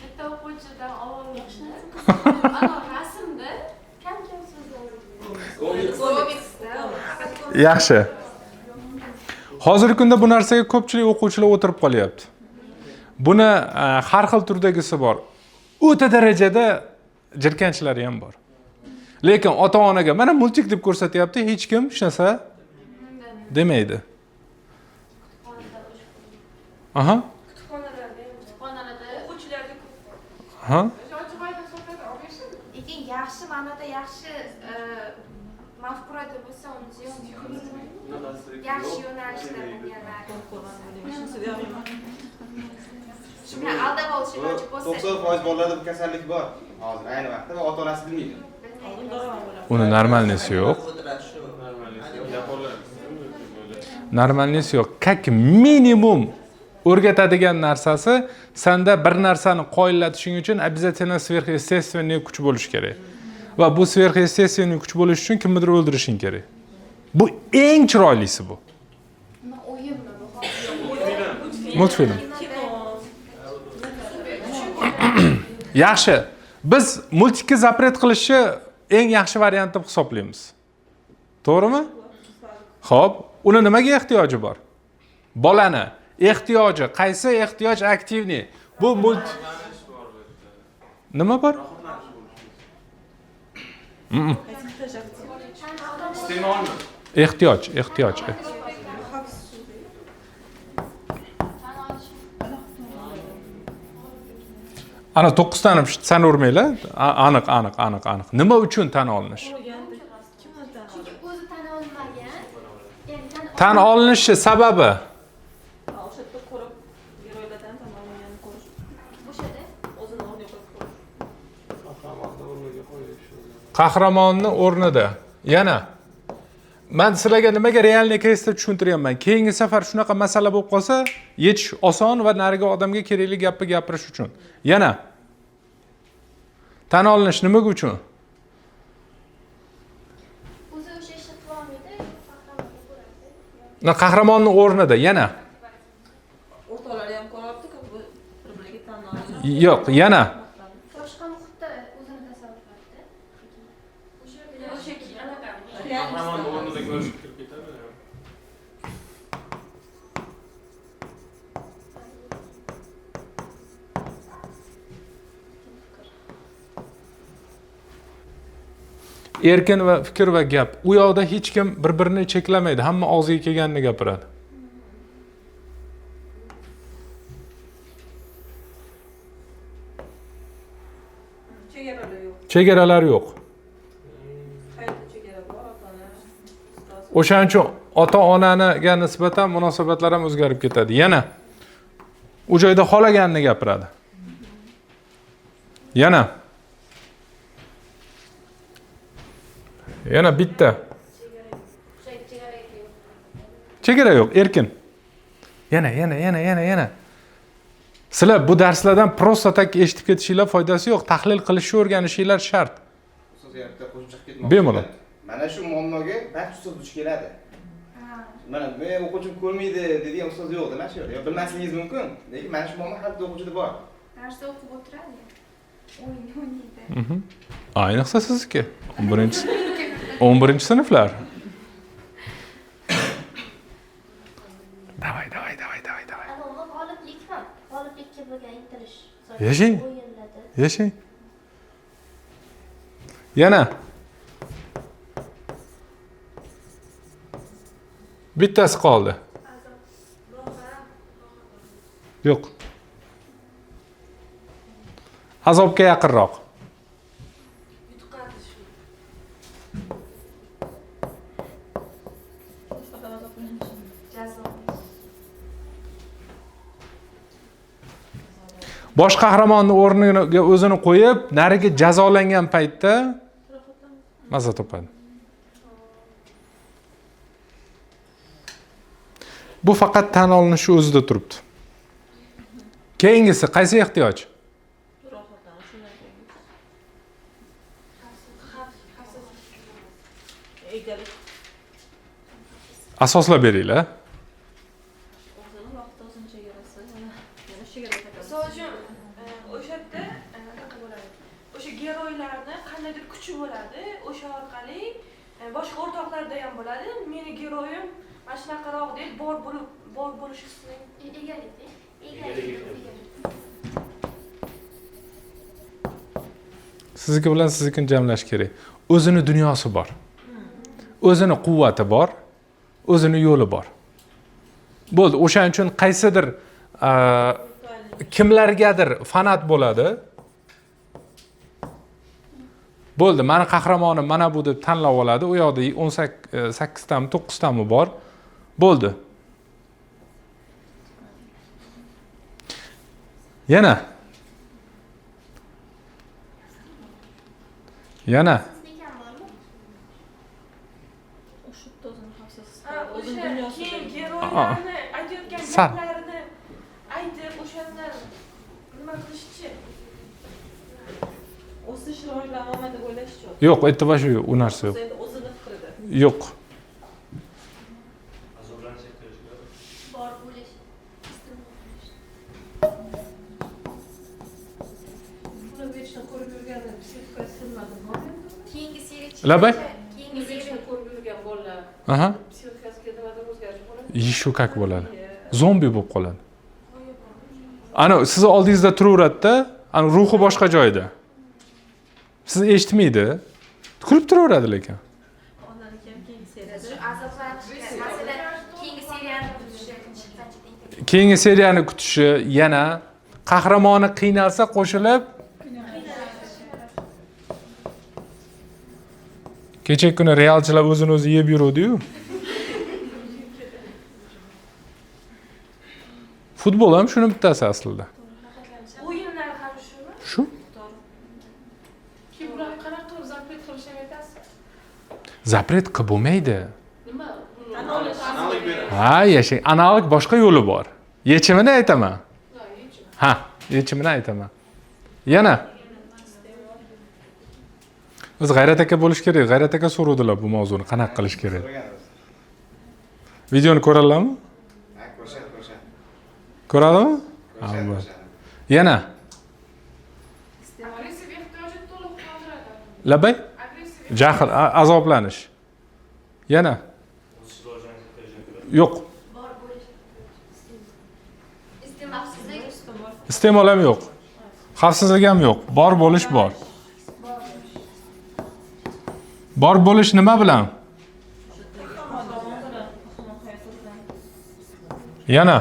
Speaker 3: Bitta o'quvchidan ovoz. Ana rasmda kam-kam so'zlar.
Speaker 1: Yaxshi. Hozirgi kunda bu narsaga ko'pchilik o'quvchilar o'tirib qolyapti. Buni har xil turdagisi bor. O'ta darajada jirkanchlari ham bor. Lekin ota-onaga mana multik deb ko'rsatyapti, hech kim hech narsa demaydi. Aha.
Speaker 5: Kutubxonalarda, o'quvchilarda ko'p.
Speaker 1: Aha.
Speaker 7: Lekin yaxshi ma'noda yaxshi mafkurada bo'lsa, uni ziyon yo'q. Yaxshi yo'nalishda bo'lganlar. Shu bilan aldab olish iloji bo'lsa.
Speaker 2: 90% bolalarda bu kasallik bor hozir ayni vaqtda va ota-onasi bilmaydi.
Speaker 1: Uni normalnisi yo'q. Normalnisi yo'q. Как minimum o'rgatadigan narsasi senda bir narsani qoyillatishing uchun обязательно сверхъестественный kuch bo'lishi kerak. Va bu сверхъестественный kuch bo'lishi uchun kimnidir o'ldirishing kerak. Bu eng chiroylisi bu.
Speaker 3: Nima o'yinmi bu?
Speaker 1: Multfilm. Yaxshi. Biz multikka zapret qilishni eng yaxshi variant deb hisoblaymiz. To'g'rimi? Xo'p, uni nimaga ehtiyoji bor? Bolani ehtiyoji, qaysi ehtiyoj aktivniy? Bu mult nima bor?
Speaker 9: Iste'molmi?
Speaker 1: Ehtiyoj, ehtiyoj. Ana 9 tani sanavermanglar. Aniq, aniq, aniq, aniq. Nima uchun tan olinish?
Speaker 3: Chunki o'zi tan olmagan, ya'ni tan
Speaker 1: Tan olinishi sababi?
Speaker 4: O'sha yerda ko'rib, geroylardan tan olinganini ko'rish,
Speaker 3: O'shada
Speaker 4: o'zini o'rniga qo'yib ko'rish.
Speaker 10: Qahramonni o'rniga qo'yish.
Speaker 1: Qahramonni o'rnida. Yana man sizlarga nimaga реальный keysda tushuntiryapman. Keyingi safar shunaqa masala bo'lib qolsa, yechish oson va narigi odamga kerakli gapni gapirish uchun. Yana tan olinish nimaga uchun?
Speaker 3: O'zi o'sha ishni qilolmaydi, qahramonga ko'radi.
Speaker 1: Na, qahramonni o'rnida yana.
Speaker 4: O'rtoqlari ham ko'ryapti-ku, bu bir biriga tan olib.
Speaker 1: Yo'q, yana.
Speaker 3: Boshqa muhitda o'zini tasavvur qiladi.
Speaker 5: O'sha anaqa
Speaker 9: Qahramonni o'rnida ko'rish kirib ketadi.
Speaker 1: Erkin va fikr va gap. U yoqda hech kim bir birini cheklamaydi, hamma og'ziga kelganini gapiradi.
Speaker 4: Chegaralar yo'q.
Speaker 1: Chegaralar yo'q.
Speaker 4: Hayotda chegara bor, ota ona, ustoz.
Speaker 1: O'shaning uchun ota onaniga nisbatan munosabatlar ham o'zgarib ketadi. Yana u joyda xohlaganini gapiradi. Yana bitta.
Speaker 3: Chegara yo'q.
Speaker 1: Chegara yo'q, erkin. Yana, yana, yana, yana, yana. Sizlar bu darslardan просто так eshitib ketishinglar foydasi yo'q, tahlil qilishni o'rganishinglar shart.
Speaker 2: Ustoz, yana bitta qo'shimcha qilib ketmoqchi.
Speaker 1: Bemalol.
Speaker 2: Mana shu muammoga barcha ustoz duch keladi. Mana men o'quvchim ko'rmaydi degan ustoz yo'qda mana shu yerda. Yo, bilmasligingiz mumkin, lekin mana shu muammo har bitta o'quvchida bor.
Speaker 7: Darsda o'qib o'tiradi, o'yin o'ynaydi.
Speaker 1: Ayniqsa sizniki 11 11 sinflar. Давай, давай, давай, давай, давай.
Speaker 3: Anavi g'oliblik ham, g'oliblikka bo'lgan intilish.
Speaker 1: Yashang.
Speaker 3: O'yinlarda.
Speaker 1: Yashang. Yana bittasi qoldi. Yo'q, azobga yaqinroq.
Speaker 5: Yutqazish.
Speaker 4: Nisbatan azoblanish.
Speaker 7: Jazo.
Speaker 1: Bosh qahramonni o'rniga o'zini qo'yib, narigi jazolangan paytda maza topadi. Bu faqat tan olinishi o'zida turibdi. Keyingisi qaysi ehtiyoj?
Speaker 4: Rohatlanish, shundan keyin
Speaker 5: Xavfsiz.
Speaker 4: Egalik.
Speaker 1: Asoslab beringlar.
Speaker 4: O'zini vaqti, o'zini chegarasi, yana yana chegara.
Speaker 5: Misol uchun, o'sha yerda anaqa bo'ladi, o'sha geroylarni qandaydir kuchi bo'ladi, o'sha orqali boshqa o'rtoqlarda ham bo'ladi, meni geroyim mana shunaqaroq deb bor bo'lib, bor bo'lish hissini.
Speaker 3: Egalik. Egalik.
Speaker 1: Sizniki bilan siznikini jamlash kerak. O'zini dunyosi bor, o'zini quvvati bor, o'zini yo'li bor, bo'ldi. O'shaning uchun qaysidir kimlargadir fanat bo'ladi. Bo'ldi, mani qahramonim mana bu deb tanlab oladi. U yoqda 18 sakkiztami, to'qqiztami bor, bo'ldi. Yana, yana.
Speaker 3: Xavfsizlik ham bormi?
Speaker 4: O'sha yerda o'zini xavfsiz his
Speaker 5: Ha,
Speaker 4: qiladi, o'zini
Speaker 5: o'sha
Speaker 4: dunyosida.
Speaker 5: keyin geroylarni aytayotgan
Speaker 1: Sal.
Speaker 5: gaplarini aytib, o'shandan nima qilishchi?
Speaker 4: O'sish, rivojlanaman deb o'ylashchi.
Speaker 1: Yo'q, u yerda вообще yo'q, u narsa yo'q.
Speaker 4: Endi o'zini fikrida.
Speaker 1: Yo'q.
Speaker 9: Azoblanish ehtiyoji bor.
Speaker 3: Bor bo'lish. Iste'mol qilish.
Speaker 11: Uni vechно ko'rib yurganda psixikasi sinmadi bormi endi?
Speaker 7: Keyingi seriya
Speaker 1: Labay?
Speaker 7: chiqquncha, keyingi
Speaker 11: Uni
Speaker 7: seriya
Speaker 11: vechно ko'rib yurgan bolalar psixikasiga nimadir o'zgarish bo'ladi?
Speaker 1: Еще как bo'ladi, zombi bo'lib qoladi. Ana sizni oldingizda turaveradida, ana ruhi boshqa joyda, sizni eshitmaydi. Kulib turaveradi lekin. Keyingi seriyani kutishi, yana qahramoni qiynalsa qo'shilib kecha kuni realchilar o'zini o'zi yeb yuruvdi-yu. Futbol ham shuni bittasi aslida.
Speaker 5: O'yinlar ham shumi?
Speaker 1: Shu.
Speaker 11: Ki bular qanaqa qilib zapret qilishni aytasiz?
Speaker 1: Zapret qilib bo'lmaydi.
Speaker 11: Nima?
Speaker 1: Ha, yashang. Analog boshqa yo'li bor. Yechimini aytaman. Ha, yechimini aytaman. Yana o'zi G'ayrat aka bo'lish kerak. G'ayrat aka so'rovdilar bu mavzuni qanaqa qilish kerak. Videoni ko'radilarmi?
Speaker 2: Ha, ko'rishadi, ko'rishadi.
Speaker 1: Ko'radimi? Yana
Speaker 11: Agressiv ehtiyoji to'liq qondiradi.
Speaker 1: Labay? Jahl, azoblanish. Yana yo'q. Iste'mol ham yo'q. Xavfsizlik ham yo'q. Bor bo'lish bor. Bor bo'lish nima bilan? Yana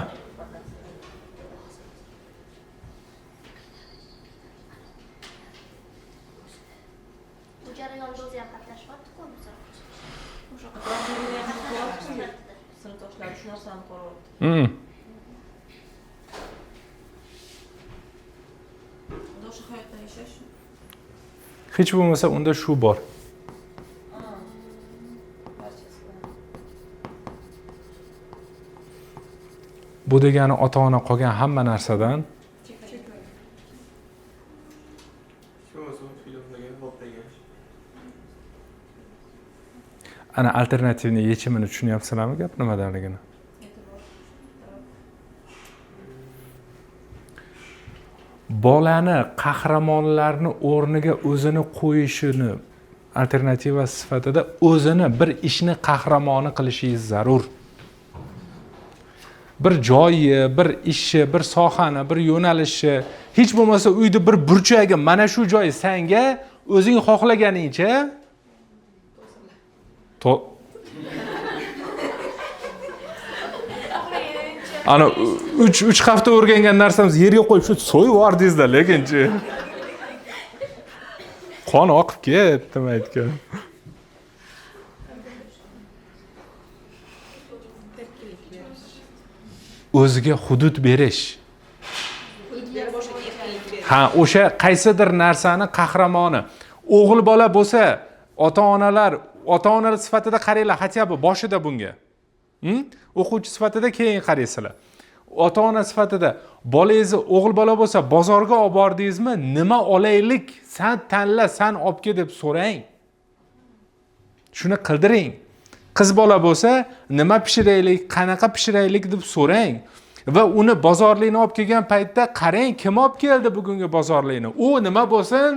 Speaker 3: Bu jarayonda o'zi ham qatnashyapti-ku, misol uchun.
Speaker 4: Sinfdoshlar shu narsani ko'ryapti. O'sha hayotda yashash.
Speaker 1: Hech bo'lmasa unda shu bor. Bu degani ota-ona qolgan hamma narsadan ana alternativni yechimini tushunyapsizlarmi gap nimadaligini? Bolani qahramonlarni o'rniga o'zini qo'yishini alternativa sifatida o'zini bir ishni qahramoni qilishingiz zarur. Bir joyi, bir ishi, bir sohani, bir yo'nalishi, hech bo'lmasa uyda bir burchagi mana shu joy senga o'zing xohlaganingcha ana 3 hafta o'rgangan narsamiz yerga qo'yib shu so'yib yubordingizlar, lekinchi qon oqib ketdi aytgan. O'ziga hudud berish. Ha, o'sha qaysidir narsani qahramoni. O'g'il bola bo'lsa, ota-onalar, ota-onalar sifatida qaranglar, хотя бы boshida bunga. O'quvchi sifatida keyin qaraysizlar. Ota-ona sifatida bolangizni o'g'il bola bo'lsa bozorga olib bordingizmi, nima olaylik, san tanla, san olib kel deb so'rang. Shuni qildiring. Qiz bola bo'lsa, nima pishiraylik, qanaqa pishiraylik deb so'rang va uni bozorlikni olib kelgan paytda qarang, kim olib keldi bugungi bozorlikni? U nima bo'lsin?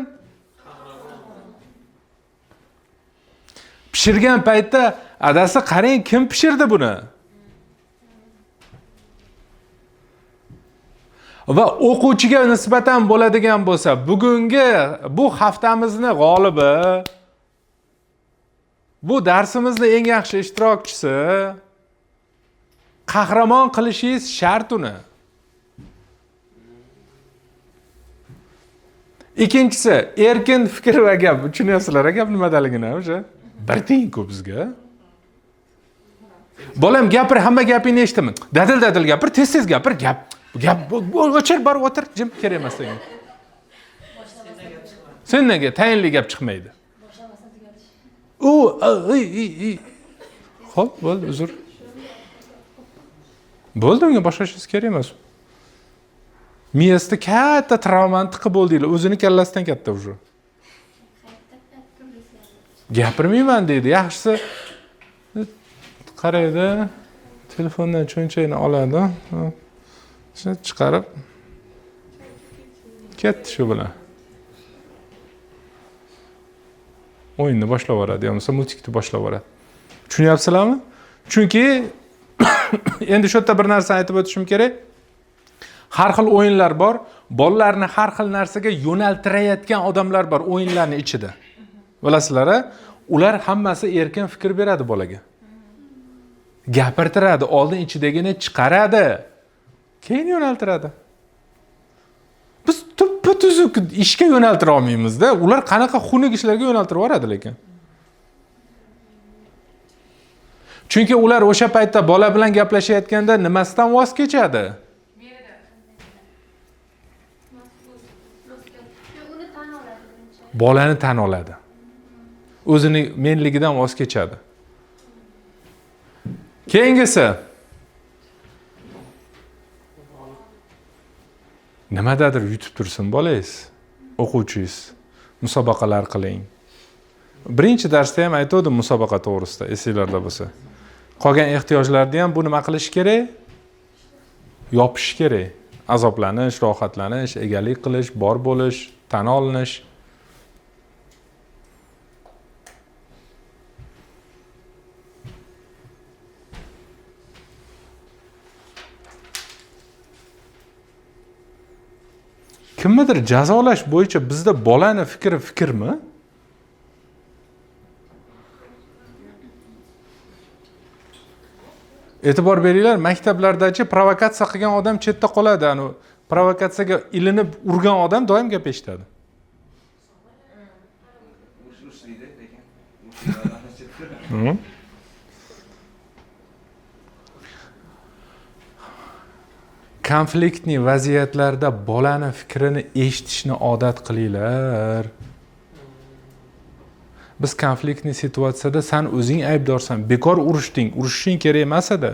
Speaker 1: Pishirgan paytda adasi qarang, kim pishirdi buni? Va o'quvchiga nisbatan bo'ladigan bo'lsa, bugungi bu haftamizni g'olibi, bu darsimizni eng yaxshi ishtirokchisi qahramon qilishingiz shart uni. Ikkinchisi, erkin fikr va gap. Tushunyapsizlar gap nimadaligini o'sha? Bir tiyin-ku bizga. Bolam gapir, hamma gapingni eshitaman. Dadil-dadil gapir, tez-tez gapir, gap. Gap o'chir, bor o'tir, jim, kerak emas senga. Sendan tayinli gap chiqmaydi. U Xo'p, bo'ldi, uzr. Bo'ldi, unga boshlashingiz kerak emas. Miyasida katta travmani tiqib bo'ldinglar, o'zini kallasidan katta уже. Gapirmayman deydi. Yaxshisi qaraydi, telefondan cho'nchagini oladi, shuni chiqarib ketdi shu bilan. O'yinni boshlab yuboradi, yo'masa multikni boshlab yuboradi. Tushunyapsizlarmi? Chunki endi shu yerda bir narsani aytib o'tishim kerak. Har xil o'yinlar bor, bolalarni har xil narsaga yo'naltirayotgan odamlar bor o'yinlarning ichida. Bilasizlar, ular hammasi erkin fikr beradi bolaga. Gapirtiradi, oldin ichidagini chiqaradi, keyin yo'naltiradi. Biz tuppa tuzuk ishga yo'naltira olmaymizda. Ular qanaqa xunuk ishlarga yo'naltirib yuboradi lekin. Chunki ular o'sha paytda bola bilan gaplashayotganda nimasidan voz kechadi? Bolani tan oladi. O'zini menligidan voz kechadi. Keyingisi. Nimadadir yutib tursin bolangiz, o'quvchingiz. Musobaqalar qiling. Birinchi darsda ham aytgandim musobaqa to'g'risida, esinglarda bo'lsa. Qolgan ehtiyojlarni ham bu nima qilish kerak? Yopish kerak. Azoblanish, rohatlanish, egalik qilish, bor bo'lish, tan olinish. Kimnidir jazolash bo'yicha bizda bolani fikri fikrmi? E'tibor beringlar, maktablardachi provokatsiya qilgan odam chetda qoladi. Anu provokatsiyaga ilinib urgan odam doim gap eshitadi. Konfliktli vaziyatlarda bolani fikrini eshitishni odat qilinglar. Biz konfliktli situatsiyada san o'zing aybdorsan, bekor urushding, urushishing kerak emas edi.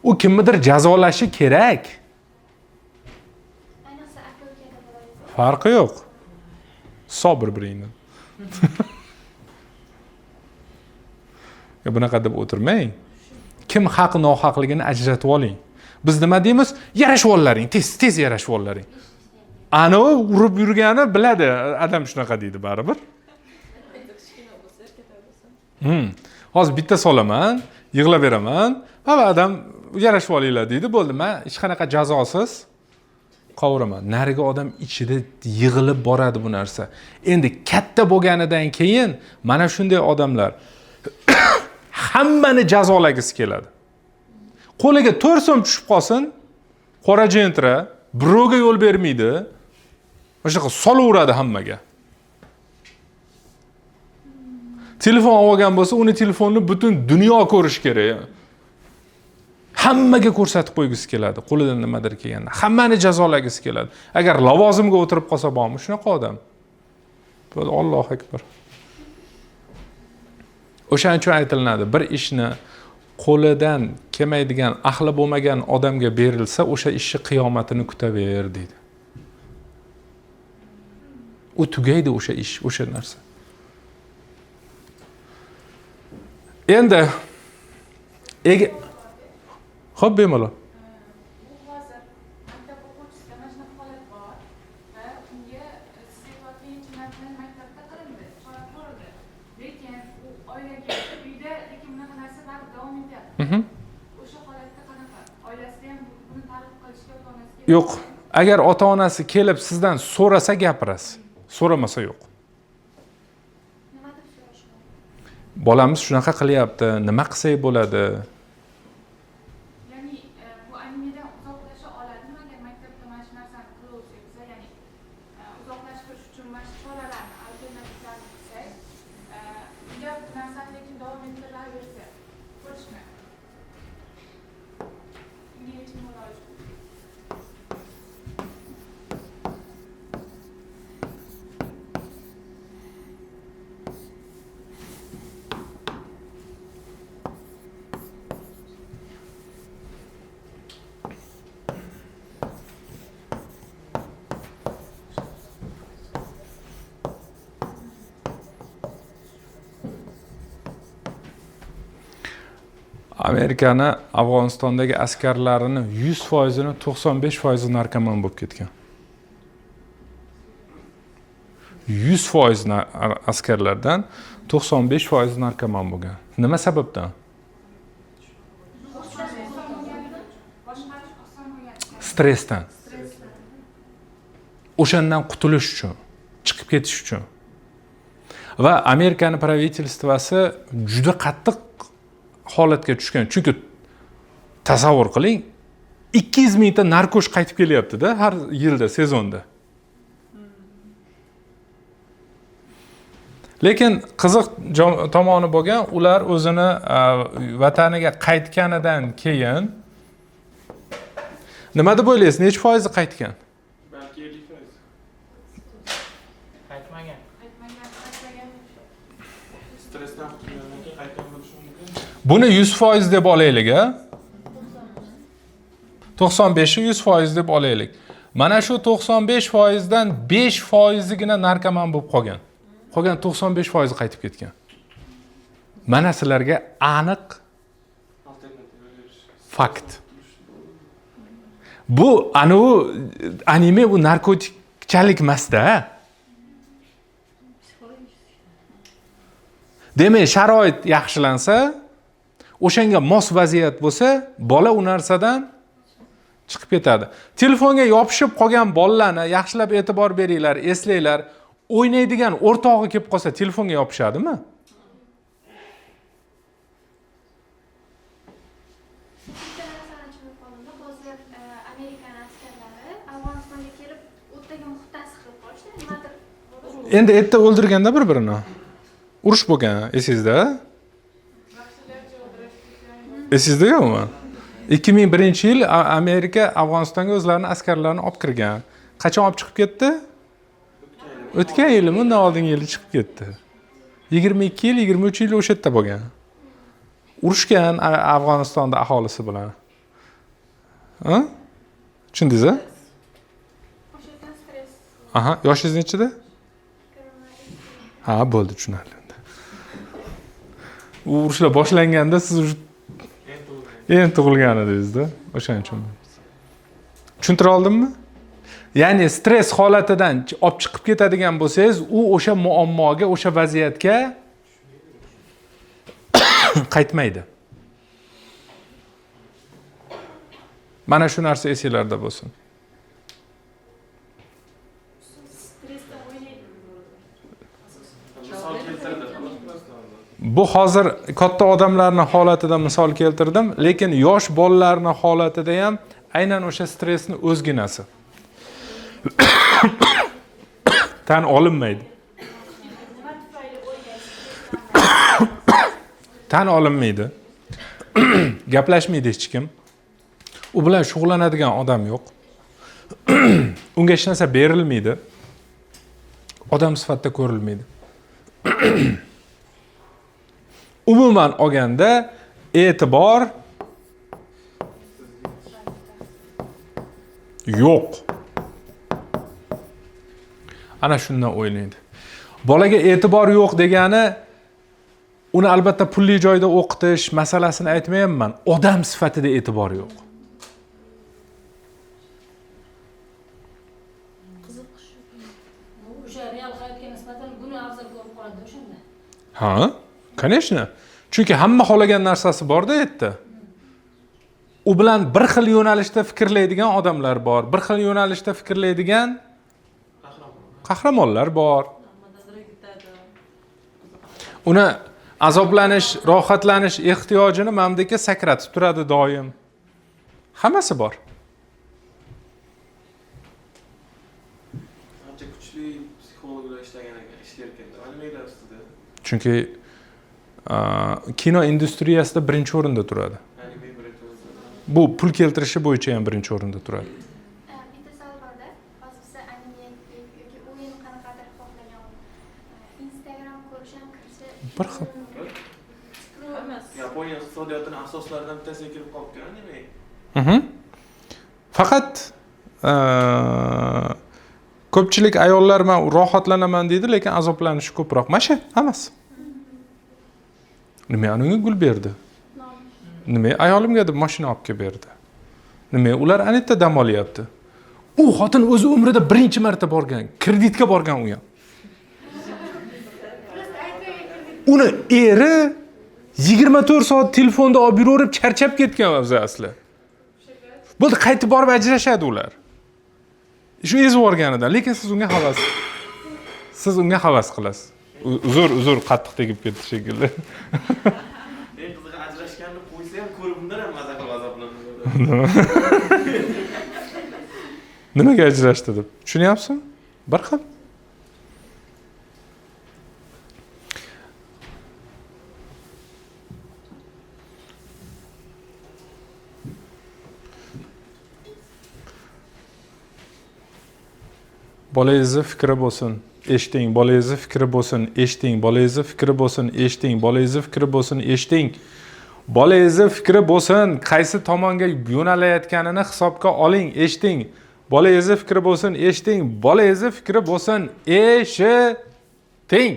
Speaker 1: U kimnidir jazolashi kerak. Farqi yo'q. Sabr biringdan. Bunaqa deb o'tirmang. Kim haq nohaqligini ajratib oling. Biz nima deymiz? Yarashib ollaring, tez yarashib ollaring. Ana urib yurgani biladi, adam shunaqa deydi baribir. Hozir bitta solaman, yig'laveraman, va adam yarashib olinglar deydi, bo'ldi, men hech qanaqa jazosiz qovuraman. Narigi odam ichida yig'ilib boradi bu narsa. Endi katta bo'lganidan keyin mana shunday odamlar hammani jazolagisi keladi. Qo'liga 4 so'm tushib qolsin, qora jentra, birovga yo'l bermaydi. O'shaqa solaveradi hammaga. Telefon olgan bo'lsa, uni telefonni butun dunyo ko'rish kerak. Hammaga ko'rsatib qo'ygisi keladi, qo'lidan nimadir kelganda. Hammani jazolagisi keladi. Agar lavozimga o'tirib qolsa bormi shunaqa odam? Allohu akbar. O'shaning uchun aytilinadi, bir ishni qo'lidan kelmaydigan, ahli bo'lmagan odamga berilsa, o'sha ishni qiyomatini kutaver deydi. U tugaydi o'sha ish, o'sha narsa. Endi xo'p, bemalol.
Speaker 7: Hozir maktab o'quvchisida mana shunaqa holat bor va unga siz aytayotgan yechimlar maktabda qilindi, chora ko'rildi. Lekin u oilaga, uyda lekin bunaqa narsa baribir davom etyapti. O'sha holatda qanaqa? Oilasida ham buni ta'rif qilishga ota-onasiga
Speaker 1: yo'q. Agar ota-onasi kelib sizdan so'rasa gapirasiz. So'ramasa yo'q.
Speaker 3: Nima deb so'rashi mumkin?
Speaker 1: Bolamiz shunaqa qilyapti, nima qilsak bo'ladi?
Speaker 7: Ya'ni bu animedan uzoqlasha oladimi agar maktabda mana shu narsani qilaversak biza, ya'ni uzoqlashtirish uchun mana shu choralarni, alternativlarni qilsak, unga bu narsani lekin davom ettiraversa, ko'rishmi? Unga yechim bo'la oladi.
Speaker 1: Amerikani Afg'onistondagi askarlarini 100%ini 95% narkoman bo'lib ketgan. 100% askarlardan 95% narkoman bo'lgan. Nima sababdan? Stressdan. O'shandan qutulish uchun, chiqib ketish uchun. Va Amerikani правительство si juda qattiq holatga tushgan. Chunki tasavvur qiling, 200 mingta narkosh qaytib kelyapti-da har yilda sezonda. Lekin qiziq tomoni bo'lgan, ular o'zini vataniga qaytganidan keyin nima deb o'ylaysiz, necha foizi qaytgan?
Speaker 9: Balki 50%.
Speaker 8: Qaytmagan.
Speaker 7: Qaytmagan.
Speaker 9: Stressdan qutulgandan keyin qaytgan bo'lishi mumkin.
Speaker 1: Buni 100% deb olaylik, a? 95-i 100% deb olaylik. Mana shu 95% dan 5%igina narkoman bo'lib qolgan. Qolgan 95% qaytib ketgan. Mana sizlarga aniq fakt. Bu anu anime, bu narkotikchalik emas-da. Demak, sharoit yaxshilansa, o'shanga mos vaziyat bo'lsa, bola u narsadan chiqib ketadi. Telefonga yopishib qolgan bolalarni yaxshilab e'tibor beringlar, eslanglar. O'ynaydigan o'rtog'i kelib qolsa, telefonga yopishadimi?
Speaker 3: Bitta narsani tushunib qoldim. Hozir Amerikan askarlari Afg'onistonga kelib, o'tdagi muhitdan siqilib qolishdi. Nimadir
Speaker 1: Endi erta o'ldirganda bir-birini. Urush bo'lgan, esingizda? Esingizda yo'qmi? 2001-yil Amerika Afg'onistonga o'zlarining askarlarini olib kirgan. Qachon olib chiqib ketdi? O'tgan yili, bundan oldingi yili chiqib ketdi. 22 yil, 23 yil o'sha yerda bo'lgan. Urushgan Afg'onistonda aholisi bilan. Ha? Tushundingiz-a?
Speaker 3: O'sha stress.
Speaker 1: Aha, yoshingiz nechida? Ha, bo'ldi, tushunarli endi. U urushlar boshlanganda siz уже endi tug'ilgan edingiz-da, o'shaning uchun. Tushuntira oldimmi? Ya'ni stress holatidan olib chiqib ketadigan bo'lsangiz, u o'sha muammoga, o'sha vaziyatga qaytmaydi. Mana shu narsa esinglarda bo'lsin. Bu hozir katta odamlarning holatida misol keltirdim, lekin yosh bolalarning holatida ham aynan o'sha stressni o'zginasi tan olinmaydi. Tan olinmaydi. Gaplashmaydi hech kim. U bilan shug'ullanadigan odam yo'q. Unga hech narsa berilmaydi. Odam sifatida ko'rilmaydi. Umuman olganda e'tibor yo'q. Ana shundan o'ylaydi. Bolaga e'tibor yo'q degani uni albatta pulli joyda o'qitish masalasini aytmayapman. Odam sifatida e'tibor yo'q.
Speaker 4: Qiziqish o'sha real hayotga nisbatan buni afzal ko'rib qoladi o'shanda.
Speaker 1: Ha, конечно. Chunki hamma xohlagan narsasi bor-da yerda. U bilan bir xil yo'nalishda fikrlaydigan odamlar bor, bir xil yo'nalishda fikrlaydigan qahramonlar bor. Uni azoblanish, rohatlanish ehtiyojini mamdaka sakratib turadi doim. Hammasi bor.
Speaker 9: Ancha kuchli psixologlar ishlagan ekan, ishlar ekanda, animelar ustida.
Speaker 1: Chunki kino industriyasida birinchi o'rinda turadi. Bu pul keltirishi bo'yicha ham birinchi o'rinda turadi.
Speaker 3: Bitta savol borda, hozir siz anime yoki o'yin qanaqadir xohlagan Instagram ko'rish ham kirishi
Speaker 1: bir xil.
Speaker 9: Yaponiya iqtisodiyotining asoslaridan bittasiga kirib qolibdi anime.
Speaker 1: Faqat ko'pchilik ayollar men rohatlanaman deydi, lekin azoblanishi ko'proq. Mana shu hammasi. Nima unga gul berdi? Nima ayolimga deb mashina olib kelib berdi? Nima ular anetda dam olyapti? U xotin o'zi umrida birinchi marta borgan, kreditga borgan u ham. Uni eri 24 soat telefonda olib yuraverib charchab ketgan o'zi asli. Bo'ldi, qaytib borib ajrashadi ular. Shu ezib yuborganidan, lekin siz unga havas qilasiz. Uzr, uzr, qattiq tegib ketdi shekilli.
Speaker 9: Eng qizig'i ajrashganini qo'ysa ham ko'rib undan ham maza qilib azoblanadi.
Speaker 1: Nimaga ajrashdi deb. Tushunyapsizmi? Bir xil. Bolangizni fikri bo'lsin, eshiting. Bolangizni fikri bo'lsin, eshiting. Bolangizni fikri bo'lsin, eshiting. Bolangizni fikri bo'lsin, eshiting. Bolangizni fikri bo'lsin, qaysi tomonga yo'nalayotganini hisobga oling, eshiting. Bolangizni fikri bo'lsin, eshiting. Bolangizni fikri bo'lsin, eshiting.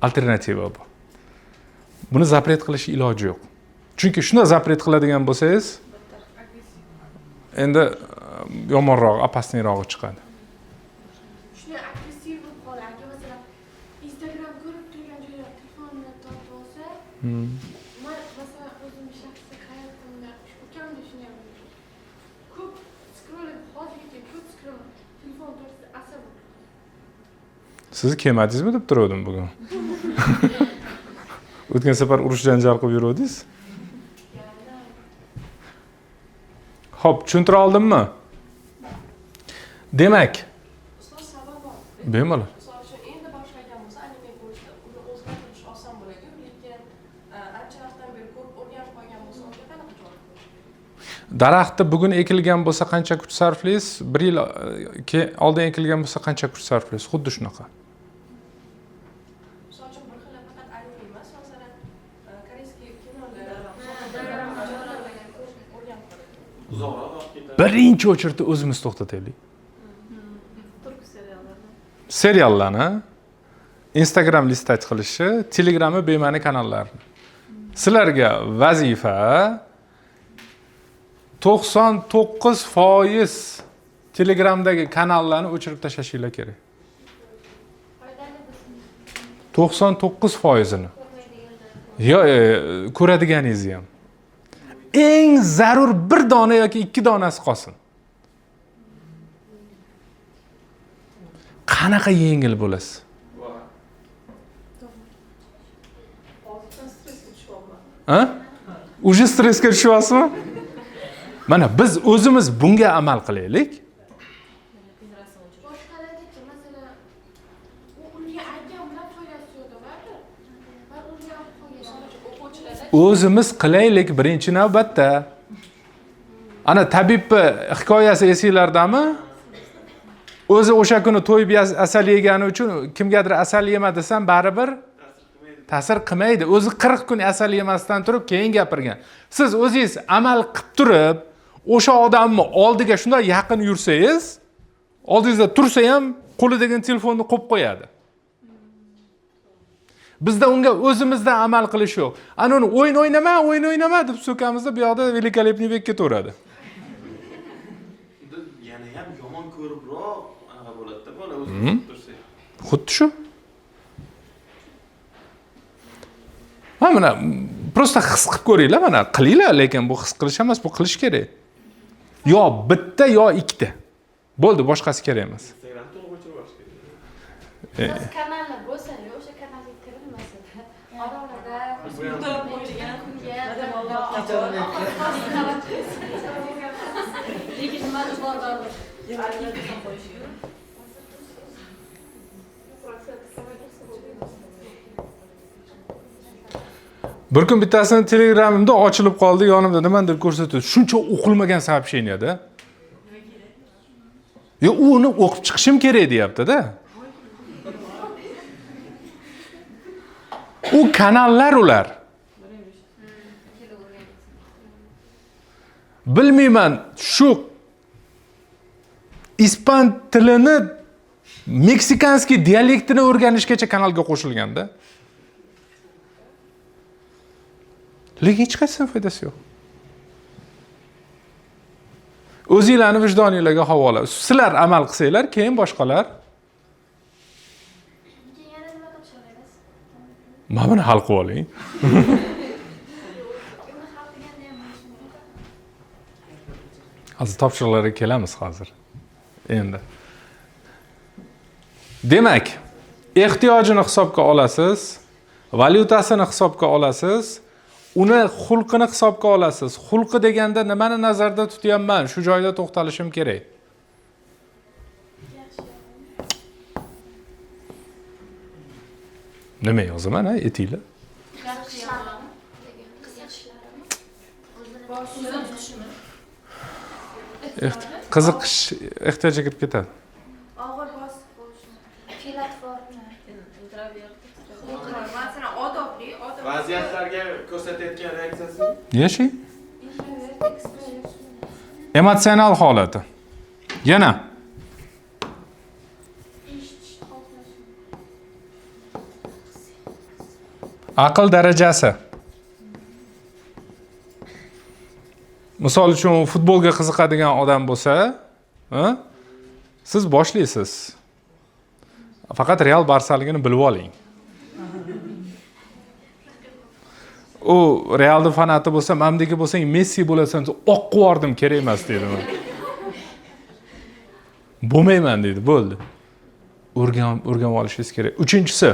Speaker 1: Alternativa bu. Buni zapret qilish iloji yo'q. Chunki shunda zapret qiladigan bo'lsangiz, endi yomonroq, opasniyrog'i chiqadi.
Speaker 5: Shunday agressiv bo'lib qoladi. Aka, masalan, Instagram ko'rib turgan joyda telefonni tortib olsa, men masalan o'zim shaxsiy hayotimda ukamda shunday bo'lgan. Ko'p scroll, hozirgacha ko'p scroll telefon tortsa asab bo'lib ketadi.
Speaker 1: Siz kelmadingizmi deb turgandim bugun. O'tgan safar urush janjal qilib yuruvdingiz. Xo'p, tushuntira oldimmi? Demak,
Speaker 4: ustoz savol bor.
Speaker 1: Bemalol.
Speaker 4: Misol uchun endi boshlagan bo'lsa anime ko'rishda uni o'zgartirish oson bo'ladi, lekin ancha vaqtdan beri ko'rib o'rganib qolgan bo'lsa, unga qanaqa javob berish?
Speaker 1: Daraxtni bugun ekilgan bo'lsa qancha kuch sarflaysiz? Bir yil oldin ekilgan bo'lsa qancha kuch sarflaysiz? Xuddi shunaqa.
Speaker 4: Misol uchun bir xil faqat anime emas, masalan, koreyskiy kinolar, o'rganib qoladi.
Speaker 9: Uzoqroq vaqt ketadi.
Speaker 1: Birinchi o'chirda o'zimiz to'xtataylik.
Speaker 4: Turk seriallarini.
Speaker 1: Seriallarni, Instagram listat qilishi, Telegram'i bema'ni kanallarni. Sizlarga vazifa 99% Telegramdagi kanallarni o'chirib tashlashinglar kerak. 99%ini. Yo, ko'radiganingizni ham. Eng zarur bir dona yoki ikki donasi qolsin. Qanaqa yengil bo'lasiz? Ha? Уже stressga tushyapsizmi? Mana biz o'zimiz bunga amal qilaylik.
Speaker 5: Boshqalargacha, masalan, u unga aytgan bilan foydasi yo'q-da baribir. Baribir o'rganib qolgan.
Speaker 1: O'zimiz qilaylik birinchi navbatda. Ana tabibni hikoyasi esinglardami? O'zi o'sha kuni to'yib asal yegani uchun kimgadir asal yema desam baribir ta'sir qilmaydi. O'zi 40 kun asal yemasdan turib keyin gapirgan. Siz o'zingiz amal qilib turib, o'sha odamni oldiga shunday yaqin yursangiz, oldingizda tursa ham qo'lidagi telefonni qo'yib qo'yadi. Bizda unga o'zimizdan amal qilish yo'q. Ana uni o'yin o'ynama, o'yin o'ynama deb so'kamizda bu yoqda великолепный век ketaveradi.
Speaker 9: Yana ham yomon ko'ribroq anaqa bo'ladi-da, bola o'zi tursa.
Speaker 1: Xuddi shu. Ha, mana prosta his qilib ko'ringlar, mana qilinglar, lekin bu his qilish emas, bu qilish kerak. Yo bitta yo ikkita. Bo'ldi, boshqasi kerak emas.
Speaker 9: Instagramni to'liq o'chirib olish kerak.
Speaker 6: Siz kanallar bo'lsa, o'sha kanalga kirilmasa, ora-orada
Speaker 4: Lekin nimani bor baribir. Qo'yish kerak.
Speaker 1: Bir kun bittasini Telegramimda ochilib qoldi, yonimda nimadir ko'rsatdi. Shuncha o'qilmagan сообщение-da. Yo, uni o'qib chiqishim kerak deyapti-da. U kanallar ular. Bilmayman, shu ispan tilini meksikanskiy dialektini o'rganishgacha kanalga qo'shilganda. Lekin hech qaysisining foydasi yo'q. O'zinglarni vijdoninglarga havola. Sizlar amal qilsanglar, keyin boshqalar.
Speaker 3: Keyin yana nima topshiramiz?
Speaker 1: Mana buni hal qilib oling.
Speaker 3: Uni hal qilganda ham mana shuni.
Speaker 1: Hozir topshiriqlarga kelamiz hozir. Endi. Demak, ehtiyojini hisobga olasiz, valyutasini hisobga olasiz, uni xulqini hisobga olasiz. Xulqi deganda nimani nazarda tutyapman? Shu joyda to'xtalishim kerak. Nima yozaman, ha, etinglar? Qiziqish ehtiyojga kirib ketadi.
Speaker 7: Og'ir bosiq bo'lishi, fe'l-atvorni, masalan, odobli, odobli
Speaker 9: vaziyatlarga ko'rsatayotgan reaksiyasi.
Speaker 1: Yashang. Emotsional holati. Yana aql darajasi. Misol uchun futbolga qiziqadigan odam bo'lsa, siz boshlaysiz. Faqat Real Barsaligini bilib oling. U Realni fanati bo'lsa, mamdiki bo'lsang Messi bo'lasan, oq qo'yardim, kerak emas deydi. Bo'lmayman deydi, bo'ldi. O'rganib olishingiz kerak. Uchinchisi.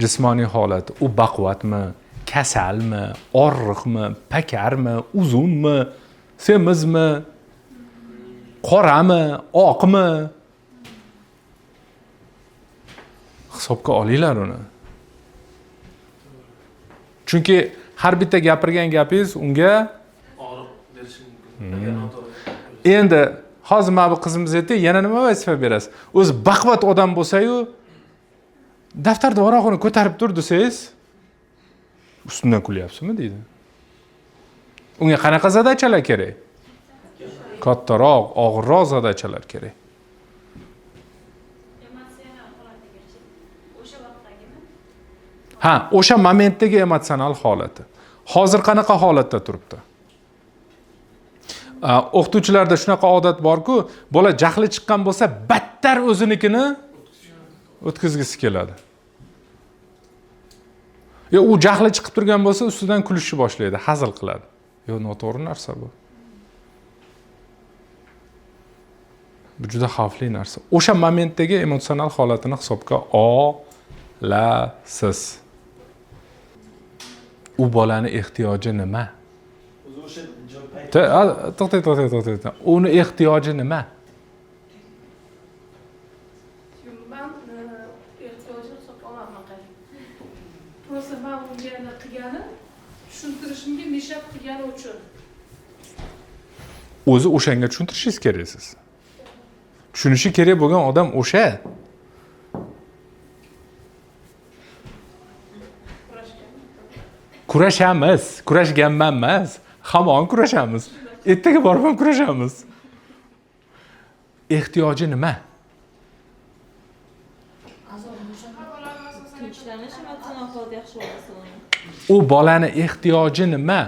Speaker 1: Jismoniy holat, u baquvvatmi, kasalmi, og'riqmi, pakarmi, uzunmi, semizmi, qorami, oqmi? Hisobga olinglar uni. Chunki har bitta gapirgan gapingiz unga
Speaker 9: og'riq berishi mumkin.
Speaker 1: Endi hozir mana bu qizimiz aytdi, yana nima vazifa berasiz? O'zi baquvvat odam bo'lsa-yu, daftarda varog'ini ko'tarib tur desangiz, ustimdan kulyapsizmi deydi. Unga qanaqa zadachalar kerak? Kattaroq, og'irroq zadachalar kerak. Ha, o'sha momentdagi emotsional holati. Hozir qanaqa holatda turibdi? O'qituvchilarda shunaqa odat bor-ku, bola jahli chiqqan bo'lsa, battar o'zinikini o'tkazgisi keladi. Yo, u jahli chiqib turgan bo'lsa, ustidan kulishni boshlaydi, hazil qiladi. Yo, noto'g'ri narsa bu. Bu juda xavfli narsa. O'sha momentdagi emotsional holatini hisobga olasiz. U bolani ehtiyoji nima? To'xtang. Uni ehtiyoji nima?
Speaker 11: Ben ehtiyojini hisobga olmayman. Prosta men unga qilgani tushuntirishimga mishab qilgani uchun.
Speaker 1: O'zi o'shanga tushuntirishingiz kerak siz. Tushunishi kerak bo'lgan odam o'sha. Kurashamiz, kurashganman emas, hamon kurashamiz. Ertaga borib ham kurashamiz. Ehtiyoji nima? U bolani ehtiyoji nima?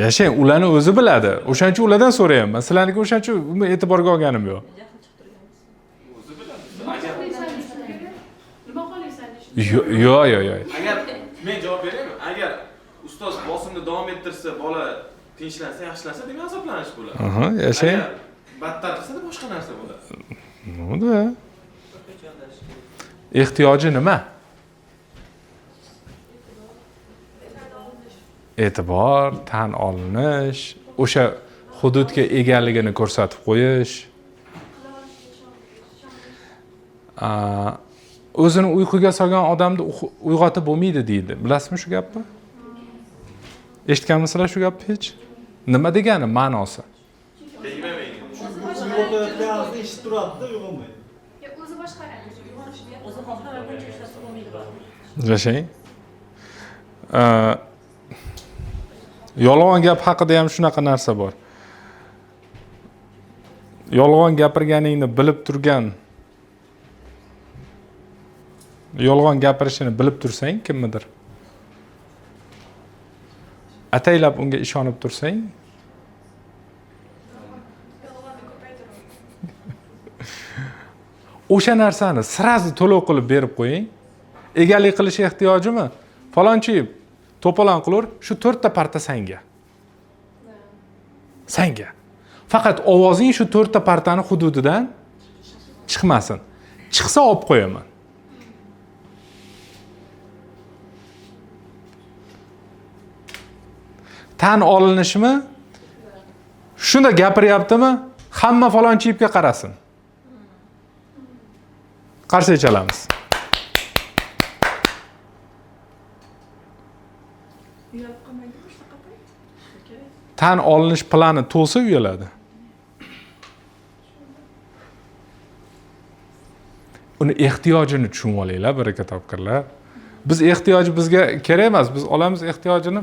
Speaker 1: Yashang, ularni o'zi biladi. O'shancha ulardan so'rayapman. Sizlarniki o'shancha e'tiborga olganim yo'q. Yo'q, yo'q, yo'q.
Speaker 9: Agar men javob beraymi? Agar ustoz bosimni davom ettirsa, bola tinchlansa, yaxshilansa, demak azoblanish bo'ladi.
Speaker 1: Aha, yashang.
Speaker 9: Agar battar qilsa, boshqa narsa bo'ladi.
Speaker 1: Nima? Ehtiyoji nima? E'tibor, tan olinish, o'sha hududga egaligini ko'rsatib qo'yish. O'zini uyquga solgan odamni uyg'otib bo'lmaydi deydi. Bilasizmi shu gapni? Eshitganmisizlar shu gapni hech? Nima degani ma'nosi?
Speaker 8: Uyg'otayotganini eshitib turadi-da, uyg'onmaydi.
Speaker 3: O'zi boshqaradi.
Speaker 12: O'zi xohlamaguncha ishlasa bo'lmaydi.
Speaker 1: Yashang. Yolg'on gap haqida ham shunaqa narsa bor. Yolg'on gapirganingni bilib turgan, yolg'on gapirishini bilib tursang kimnidir, ataylab unga ishonib tursang, O'sha narsani sразу to'lov qilib berib qo'ying. Egalik qilish ehtiyojimi? Falonchi to'polon qilur, shu 4 ta parta senga. Senga. Faqat ovozing shu 4 ta partani hududidan chiqmasin. Chiqsa olib qo'yaman. Tan olinishmi? Shunda gapiryaptimi? Hamma falonchiyevga qarasin. Qarshi chalamiz. Tan olinish plani to'lsa uyaladi. Uni ehtiyojini tushunib olinglar, baraka topkirlar. Biz ehtiyoji bizga kerak emas, biz olamiz ehtiyojini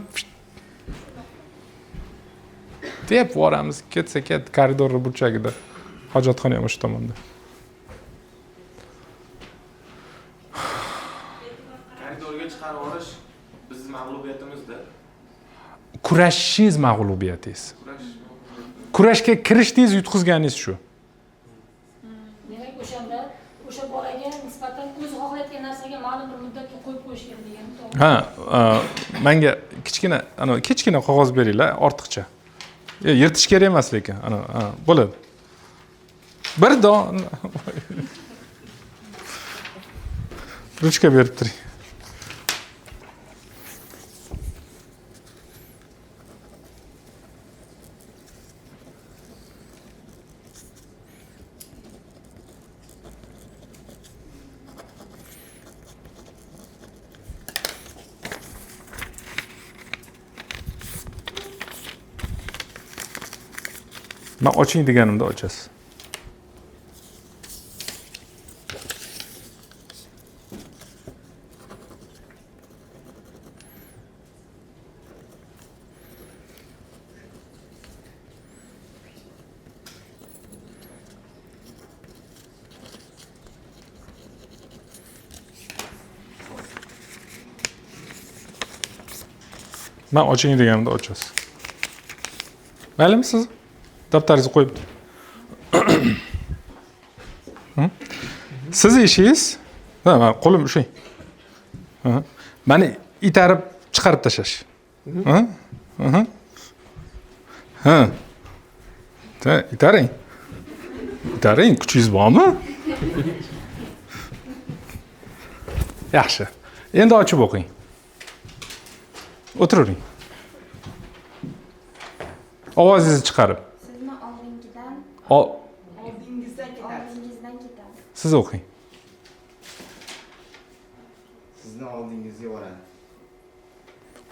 Speaker 1: deb boramiz, ketsa ket, koridorning burchagida, hojatxona ham o'sha tomonda.
Speaker 9: Koridorga chiqarib olish bizning mag'lubiyatimizda.
Speaker 1: Kurashingiz mag'lubiyatingiz. Kurashga kirishdingiz, yutqizganingiz shu.
Speaker 12: Demak, o'shanda o'sha bolaga nisbatan o'zi xohlayotgan narsaga ma'lum bir muddatga qo'yib qo'yish kerak degani to'g'ri.
Speaker 1: Ha, menga kichkina, ana kichkina qog'oz beringlar, ortiqcha. Yirtish kerak emas lekin, ana, bo'ladi. Bir don ruchka berib turing. Men oching deganimda ochasiz. Men oching deganimda ochasiz. Maylimi siz? Daftaringizni qo'yib. Siz ishingiz, ha, mana qo'lim ushlang. Meni itarib chiqarib tashlash. Ha? Ha. Ta, itaring. Itaring, kuchingiz bormi? Yaxshi. Endi ochib o'qing. O'tiravering. Ovozingizni chiqarib.
Speaker 7: Sizni oldingizdan ketadi. Oldingizdan ketadi.
Speaker 1: Siz o'qing.
Speaker 2: Sizni oldingizga boradi.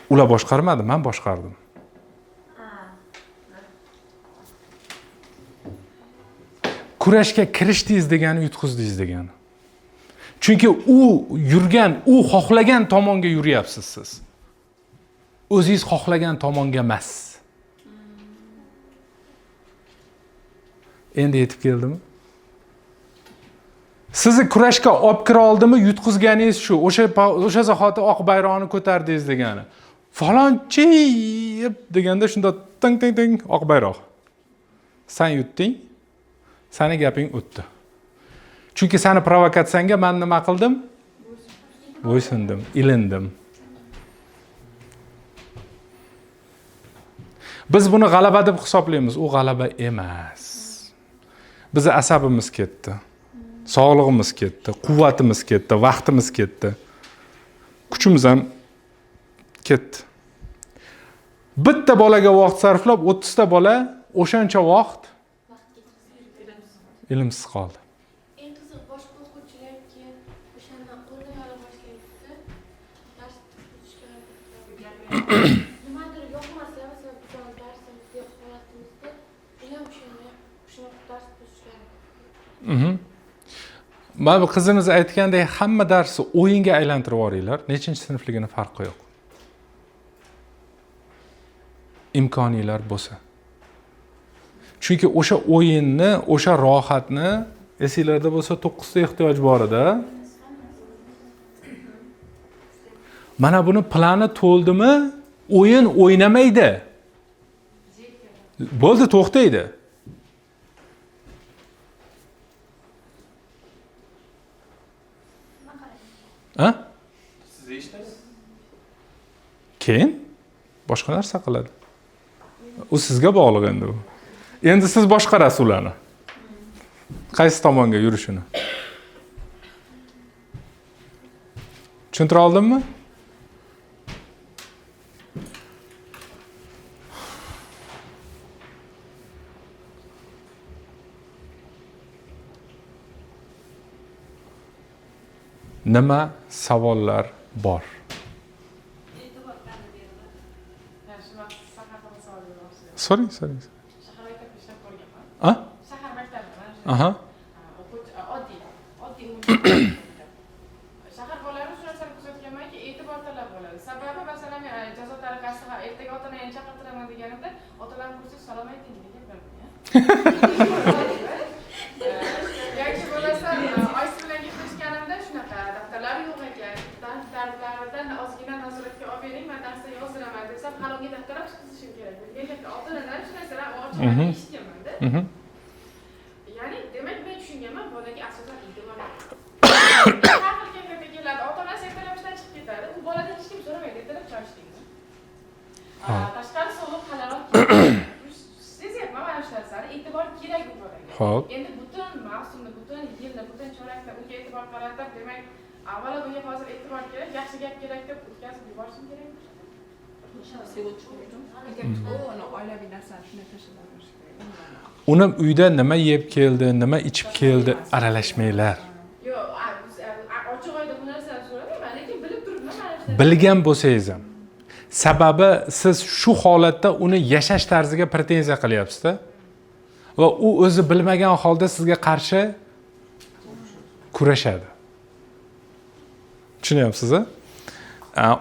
Speaker 1: Ular boshqarmadi, men boshqardim. Kurashga kirishdingiz degani yutqizdingiz degani. Chunki u yurgan, u xohlagan tomonga yuryapsiz siz. O'zingiz xohlagan tomonga emas. Endi yetib keldimi? Sizni kurashga olib kira oldimi, yutqizganingiz shu. O'sha zahoti oq bayroqni ko'tardingiz degani. Falonchi deganda shunda ting ting ting oq bayroq. Sen yutding, seni gaping o'tdi. Chunki seni provokatsiyangga men nima qildim? Bo'ysundim, ilindim. Biz buni g'alaba deb hisoblaymiz, u g'alaba emas. Bizi asabimiz ketdi, sog'lig'imiz ketdi, quvvatimiz ketdi, vaqtimiz ketdi, kuchimiz ham ketdi. Bitta bolaga vaqt sarflab 30 ta bola o'shancha vaqt ilmsiz qoldi.
Speaker 5: Eng qiziq boshqa o'quvchilar keyin o'shanda qo'ldan ola boshlaydi. Dars o'tishga nimadir yoqmasa, masalan, bizning darsimizda holatimizda ular o'shanda shunaqa dars buzishgan.
Speaker 1: Mana bu qizimiz aytgandek, hamma darsni o'yinga aylantirib yuboringlar. Nechinchi sinfligini farqi yo'q. Imkoniylar bo'lsa. Chunki o'sha o'yinni, o'sha rohatni esinglarda bo'lsa 9 ta ehtiyoj bor edi. Mana buni plani to'ldimi, o'yin o'ynamaydi. Bo'ldi, to'xtaydi.
Speaker 3: qaraydi?
Speaker 1: A?
Speaker 9: Siz eshitasiz.
Speaker 1: Keyin boshqa narsa qiladi. U sizga bog'liq endi u. Endi siz boshqarasiz ularni. Qaysi tomonga yurishini. Tushuntira oldimmi? Nima savollar bor? So'ring, so'ring.
Speaker 4: Shahar maktabida ishlab ko'rganman.
Speaker 1: A?
Speaker 4: Shahar maktabida.
Speaker 1: Aha.
Speaker 4: O'quvchi oddiy, oddiy shahar bolalari shu narsani kuzatganmanki, e'tibor talab bo'ladi. Sababi masalan, men jazo tariqasida ertaga ota-onangni chaqirtiraman deganimda, otalar ko'rsa salom ayting degan gaplar. Yoki bo'lmasa, oyisi bilan gaplashganimda shunaqa daftarlari yo'q ekan, daftarlaridan ozgina nazoratga olib bering, men darsda yozdiraman desam, hali unga daftar olib chiqizishim kerak. Ota-onadan shu narsalar ochiq eshitganman-da. Ya'ni demak men tushunganman, bolaga asosan e'tibor. Har xil kayfiyatga keladi. Ota-onasi ertalab ishdan chiqib ketadi. U boladan hech kim so'ramaydi, ertalab choy ichdingmi? Tashqari sovuq, qalaloq. Sezyapman mana shu narsani, e'tibor kerak u bolaga.
Speaker 1: Xo'p.
Speaker 4: Endi butun mavsumni, butun yilni, butun chorakni unga e'tibor qaratib, demak, avvalo bunga hozir e'tibor kerak, yaxshi gap kerak deb o'tkazib yuborishim kerak.
Speaker 1: Uni uyda nima yeb keldi, nima ichib keldi, aralashmanglar.
Speaker 4: Yo'q, ochiq oydin bu narsani so'ramayman, lekin bilib turibman mana shu.
Speaker 1: Bilgan bo'lsangiz ham. Sababi siz shu holatda uni yashash tarziga pretenziya qilyapsiz-da. Va u o'zi bilmagan holda sizga qarshi kurashadi. Tushunyapsiz-a?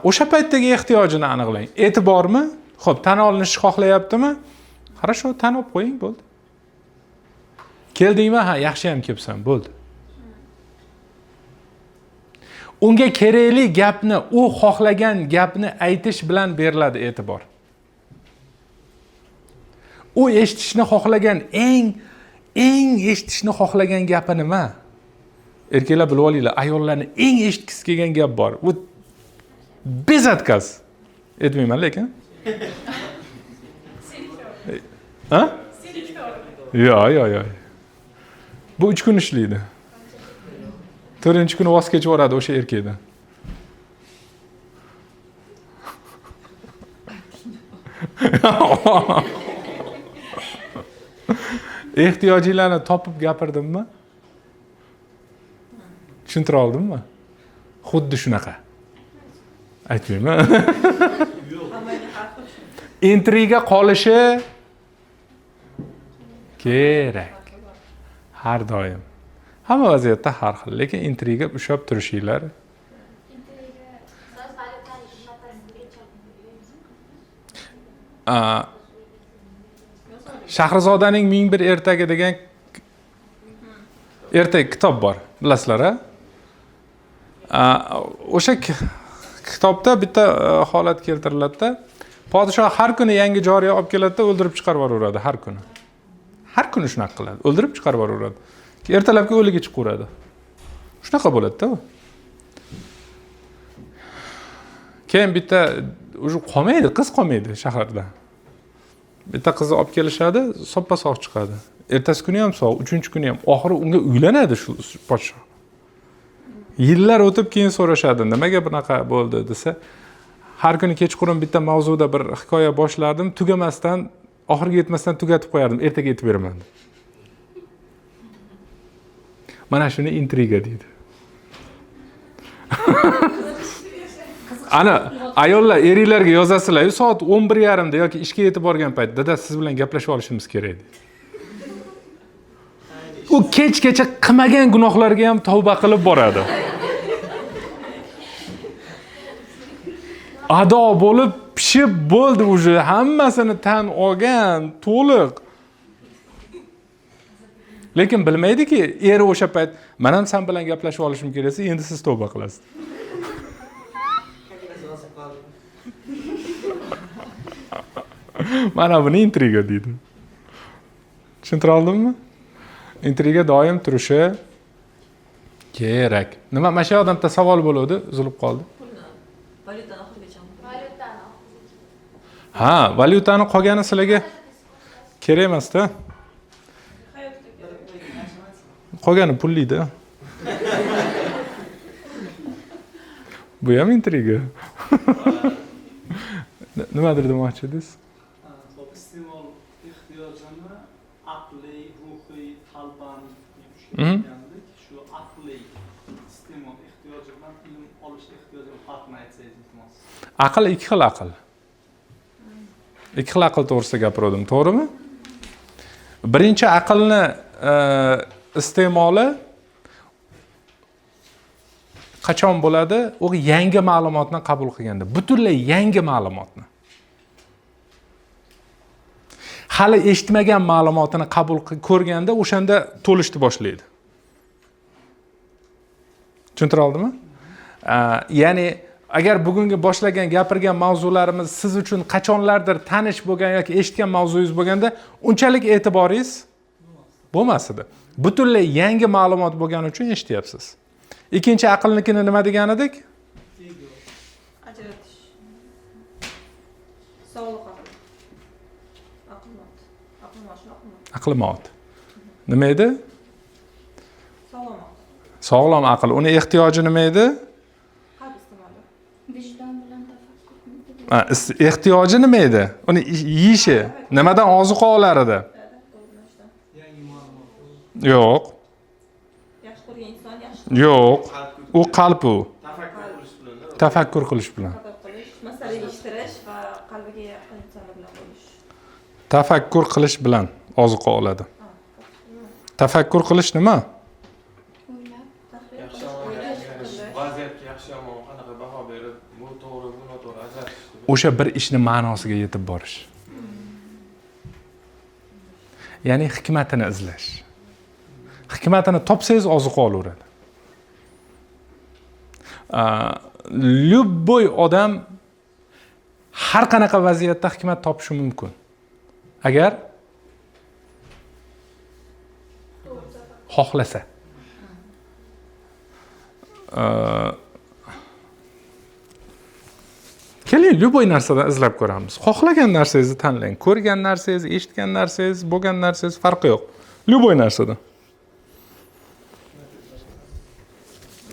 Speaker 1: O'sha paytdagi ehtiyojini aniqlang. E'tibormi? Xo'p, tan olinishni xohlayaptimi? Хорошо, tan olib qo'ying, bo'ldi. Keldingmi? Ha, yaxshi ham kelibsan, bo'ldi. Unga kerakli gapni, u xohlagan gapni aytish bilan beriladi e'tibor. U eshitishni xohlagan eng eshitishni xohlagan gapi nima? Erkaklar bilib olinglar, ayollarni eng eshitgisi kelgan gap bor. Bu bezatkaz. Aytmayman lekin. Ha? Yo'q, yo'q, yo'q. Bu 3 kun ishlaydi. 4-kuni voz kechib yuboradi o'sha erkakdan. Ehtiyojinglarni topib gapirdimmi? Tushuntira oldimmi? Xuddi shunaqa. Aytmayman. Intriga qolishi kerak. Har doim. Hamma vaziyatda har xil, lekin intriga ushlab turishinglar. Shahrizodaning 1001 ertagi degan ertak kitob bor, bilasizlar-a? O'sha kitobda bitta holat keltiriladi-da. Podshoh har kuni yangi joriya olib keladi-da, o'ldirib chiqarib yuboradi har kuni. Har kuni shunaqa qiladi, o'ldirib chiqarib yuboradi. Ertalabki o'ligi chiqaveradi. Shunaqa bo'ladi-da u. Keyin bitta уже qolmaydi, qiz qolmaydi shaharda. Bitta qizni olib kelishadi, soppa-sog' chiqadi. Ertasi kuni ham sog', 3-kuni ham, oxiri unga uylanadi shu podshoh. Yillar o'tib keyin so'rashadi, nimaga bunaqa bo'ldi desa, har kuni kechqurun bitta mavzuda bir hikoya boshlardim, tugamasdan, oxiriga yetmasdan tugatib qo'yardim, ertaga aytib beraman. Mana shuni intriga deydi. Ana ayollar eringlarga yozasizlar, soat 11:30da yoki ishga yetib borgan payt, dada siz bilan gaplashib olishimiz kerak deydi. U kechgacha qilmagan gunohlarga ham tavba qilib boradi. Ado bo'lib pishib bo'ldi уже, hammasini tan olgan, to'liq. Lekin bilmaydiki, eri o'sha payt, "Men ham sen bilan gaplashib olishim kerak, endi siz tavba qilasiz." Mana buni intriga deydi. Tushuntira oldimmi? Intriga doim turishi Kerak. Nima, mana shu yerda bitta savol bo'luvdi, uzilib qoldi.
Speaker 5: Valyutani oxirigacha.
Speaker 3: Valyutani.
Speaker 1: Ha, valyutani qolgani sizlarga kerak emas-da. Qolgani pullikda. Bu ham intriga. Nimadir demoqchi edingiz?
Speaker 8: Xo'p, iste'mol ehtiyojini aqliy, ruhiy, qalban deb shu aqliy iste'mol ehtiyoji bilan ilm olish ehtiyojini farqini aytsangiz iltimos.
Speaker 1: Aql ikki xil aql. Ikki xil aql to'g'risida gapirdim, to'g'rimi? Birinchi aqlni iste'moli qachon bo'ladi? U yangi ma'lumotni qabul qilganda, butunlay yangi ma'lumotni. Hali eshitmagan ma'lumotini qabul ko'rganda o'shanda to'lishni boshlaydi. Tushuntira oldimmi? Ya'ni agar bugungi boshlagan, gapirgan mavzularimiz siz uchun qachonlardir tanish bo'lgan yoki eshitgan mavzuyingiz bo'lganda unchalik e'tiboringiz bo'lmas edi. Butunlay yangi ma'lumot bo'lgani uchun eshityapsiz. Ikkinchi aqlnikini nima degan edik?
Speaker 5: Ajratish. Sog'liq aql. Aqlmot.
Speaker 1: Aqlmot. Nima edi?
Speaker 5: Sog'lom.
Speaker 1: Sog'lom aql. Uni ehtiyoji nima edi?
Speaker 5: Qalb iste'moli.
Speaker 3: Vijdon bilan tafakkur.
Speaker 1: Ehtiyoji nima edi? Uni yeyishi. Nimadan oziqa olar edi? Yo'q.
Speaker 5: Yaxshi ko'rgan inson yaxshi.
Speaker 1: Yo'q. U qalb u.
Speaker 9: Tafakkur qilish bilan.
Speaker 1: Tafakkur qilish bilan.
Speaker 5: Qilish, masala yechishtirish va qalbiga yaqin insonlar bilan bo'lish.
Speaker 1: Tafakkur qilish bilan oziqa oladi. Tafakkur qilish nima?
Speaker 9: Vaziyatga yaxshi yomon qanaqa baho berib, bu to'g'ri, bu noto'g'ri ajratish.
Speaker 1: O'sha bir ishni ma'nosiga yetib borish. Ya'ni hikmatini izlash. Hikmatini topsangiz oziqa olaveradi. Любой odam har qanaqa vaziyatda hikmat topishi mumkin. Agar xohlasa. Keling, любой narsadan izlab ko'ramiz. Xohlagan narsangizni tanlang. Ko'rgan narsangiz, eshitgan narsangiz, bo'lgan narsangiz farqi yo'q. Любой narsadan.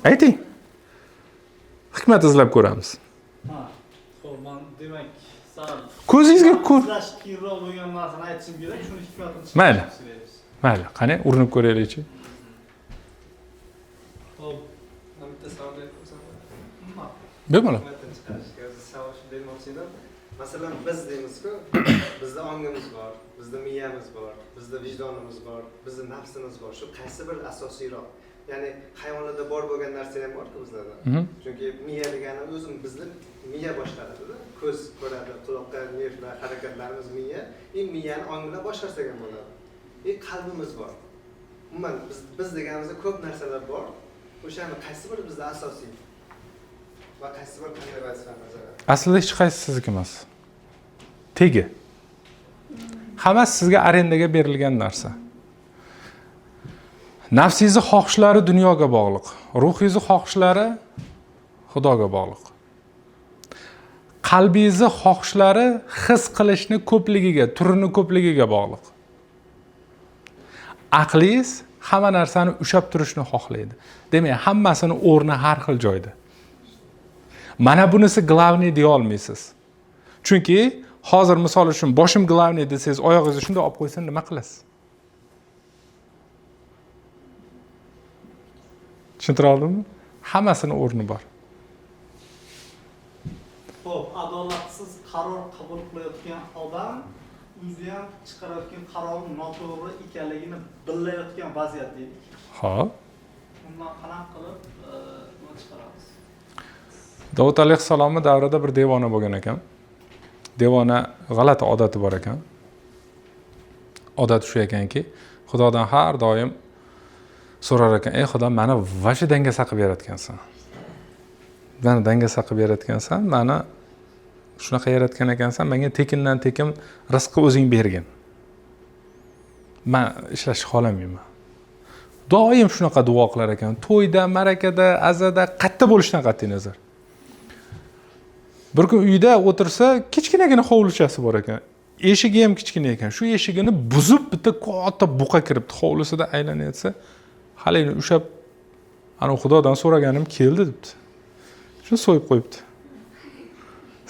Speaker 1: Ayting. Hikmat izlab ko'ramiz.
Speaker 8: Ha, xo'p, men demak sal
Speaker 1: ko'zingizga ko'r.
Speaker 8: Izlash qiyinroq bo'lgan narsani aytishim kerak, shuni hikmatini chiqarib.
Speaker 1: Mayli. Mayli, qani urinib ko'raylikchi.
Speaker 8: Xo'p,
Speaker 10: men bitta savol berib.
Speaker 1: Bemalol.
Speaker 10: Savol bermoqchi edim. Masalan, biz deymiz-ku, bizda ongimiz bor, bizda miyamiz bor, bizda vijdonimiz bor, bizda nafsimiz bor. Shu qaysi bir asosiyroq? Ya'ni hayvonlarda bor bo'lgan narsa ham bor-ku bizlarda. Chunki miya degani o'zi bizni miya boshqaradi-da. Ko'z ko'radi, quloqqa nervlar, harakatlarimiz miya. Miyani ong bilan boshqarsak ham bo'ladi. Qalbimiz bor. Umuman biz deganimizda ko'p narsalar bor. O'shani qaysi biri bizda asosiy va qaysi biri qanday vazifani bajaradi?
Speaker 1: Aslida hech qaysi sizniki emas. Tegi. Hammasi sizga arendaga berilgan narsa. Nafsingizni xohishlari dunyoga bog'liq, ruhingizni xohishlari Xudoga bog'liq. Qalbingizni xohishlari his qilishni ko'pligiga, turini ko'pligiga bog'liq. Aqlingiz hamma narsani ushlab turishni xohlaydi. Demak, hammasini o'rni har xil joyda. Mana bunisi главный deya olmaysiz. Chunki hozir misol uchun boshim главный desangiz, oyog'ingizni shunday olib qo'ysa nima qilasiz? Tushuntira oldimmi? Hammasini o'rni bor.
Speaker 8: Xo'p, adolatsiz qaror qabul qilayotgan odam o'zi ham chiqarayotgan qarori noto'g'ri ekanligini bilayotgan vaziyat deylik.
Speaker 1: Xo'p.
Speaker 8: Undan qanaqa qilib nima chiqaramiz?
Speaker 1: Davud alayhissalomning davrida bir devona bo'lgan ekan. Devona g'alati odati bor ekan. Odat shu ekanki, Xudodan har doim so'rar ekan: "Ey Xudo, meni vashi dangasa qilib yaratgansan. Meni dangasa qilib yaratgansan, meni shunaqa yaratgan ekansan, menga tekindan tekin rizqni o'zing bergin. Men ishlashni xohlamayman. Doim shunaqa duo qilar ekan. To'yda, ma'rakada, azada qayerda bo'lishidan qat'iy nazar. Bir kun uyda o'tirsa, kichkinagina hovlichasi bor ekan. Eshigi ham kichkina ekan. Shu eshigini buzib bitta katta buqa kiribdi. Hovlisida aylanayotsa, haligi ushlab, ana Xudodan so'raganim keldi debdi. Shuni so'yib qo'yibdi.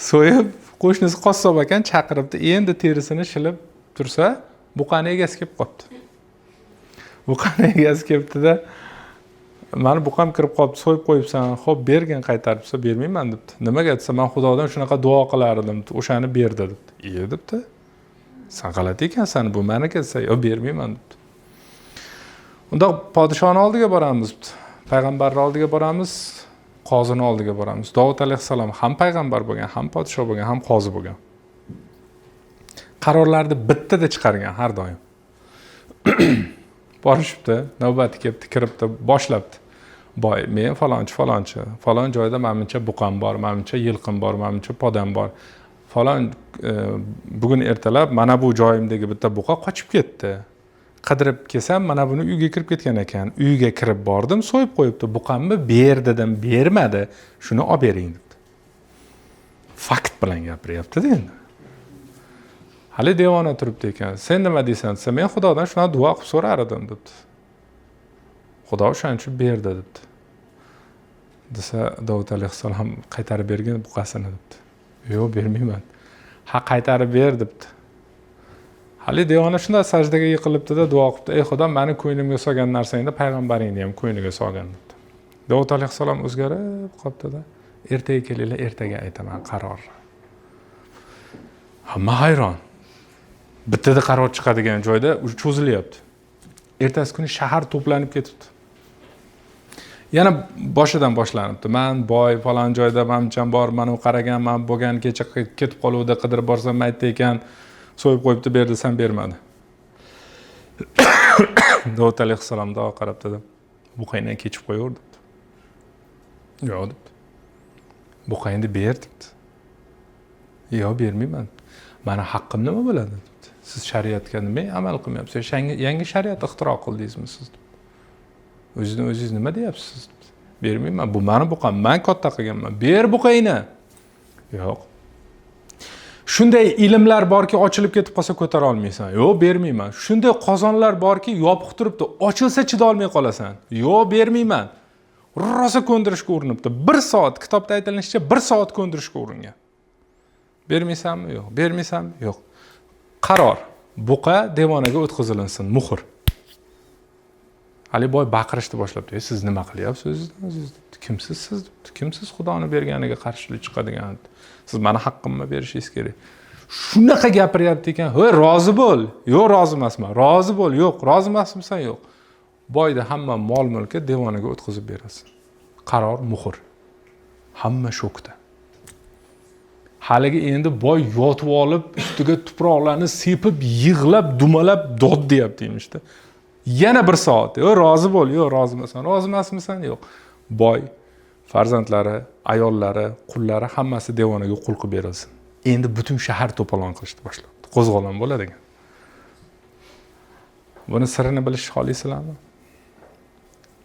Speaker 1: So'yib, qo'shnisi qassob ekan, chaqiribdi. Endi terisini shilib tursa, buqani egasi kelib qolibdi. Buqani egasi kelibdi-da, mani buqam kirib qolibdi, so'yib qo'yibsan, xo'p, bergin qaytarib desa, bermayman debdi. Nimaga desa, men Xudodan shunaqa duo qilar edim, o'shani berdi debdi. Iye debdi. Sen g'alati ekansan, bu meniki desa, yo'q bermayman debdi. Unda podshoni oldiga boramiz, payg'ambarning oldiga boramiz, qozini oldiga boramiz. Dovud alayhissalom ham payg'ambar bo'lgan, ham podsho bo'lgan, ham qozi bo'lgan. Qarorlarni bittada chiqargan har doim. Borishibdi, navbati kelibdi, kiribdi, boshlabdi. Boy, men falonchi, falonchi, falon joyda menimcha buqam bor, menimcha yilqim bor, menimcha podam bor. Falon bugun ertalab mana bu joyimdagi bitta buqa qochib ketdi. Qidirib kelsam, mana buni uyga kirib ketgan ekan. Uyga kirib bordim, so'yib qo'yibdi. Buqamni ber dedim, bermadi. Shuni olib bering debdi. Fakt bilan gapiryapti-da endi. Hali devona turibdi ekan. Sen nima deysan desa, men Xudodan shunaqa duo qilib so'rar edim debdi. Xudo o'shaning uchun berdi debdi. Desa, Dovud alayhissalom qaytarib bergin buqasini debdi. Yo'q, bermayman. Ha, qaytarib ber debdi. Hali devona shunda sajdaga yiqilibdi-da duo qilibdi. Ey Xudo, meni ko'nglimga solgan narsangni payg'ambaringni ham ko'ngliga solgin debdi. Dovud alayhissalom o'zgarib qolibdi-da, ertaga kelinglar, ertaga aytaman qaror. Hamma hayron. Bittada qaror chiqadigan joyda cho'zilyapti. Ertasi kuni shahar to'planib ketibdi. Yana boshidan boshlanibdi. Men boy falon joyda manimcham bor, mana u qaragan, men bo'lgan kecha ketib qoluvdi, qidirib borsam maytda ekan, so'yib qo'yibdi, ber desam bermadi. Dovud alayhissalom duo qarabdi-da, buqangdan kechib qo'yaver debdi. Yo'q debdi. Buqangni ber debdi. Yo'q, bermayman. Mani haqqim nima bo'ladi debdi. Siz shariatga nima amal qilmayapsiz? Yangi shariat ixtiro qildingizmi siz? O'zingizni o'zingiz nima deyapsiz? Bermayman. Bu meni buqam, men katta qilganman. Ber buqangni. Yo'q. Shunday ilmlar borki, ochilib ketib qolsa ko'tara olmaysan. Yo'q, bermayman. Shunday qozonlar borki, yopiq turibdi, ochilsa chida olmay qolasan. Yo'q, bermayman. Rosa ko'ndirishga urinibdi. 1 soat, kitobda aytilishicha 1 soat ko'ndirishga uringan. Bermaysanmi? Yo'q. Bermaysanmi? Yo'q. Qaror. Buqa devonaga o'tkazilinsin, muhr. Ali boy baqirishni boshlabdi. Siz nima qilyapsiz o'zingiz? Kimsiz siz? Kimsiz Xudoni berganiga qarshilik chiqadigan? Siz meni haqqimni berishingiz kerak. Shunaqa gapiryapti ekan. "Hey, rozi bo'l." "Yo'q, rozi emasman." "Rozi bo'l." "Yo'q, rozi emasmisan?" "Yo'q." Boyda hamma mol-mulki devonaga o'tkazib berasiz. Qaror muhr. Hamma shokda. Haligi endi boy yotib olib, ustiga tuproqlarni sepib, yig'lab, dumalab dod deyapti emishda. Yana 1 soat. "Yo'q, rozi bo'l." "Yo'q, rozi emasman." "Rozi emasmisan?" "Yo'q." Boy, farzandlari, ayollari, qullari hammasi devonaga qul qilib berilsin. Endi butun shahar to'polon qilishni boshlabdi. Qo'zg'olon bo'ladi ekan. Buni sirini bilishni xohlaysizlarmi?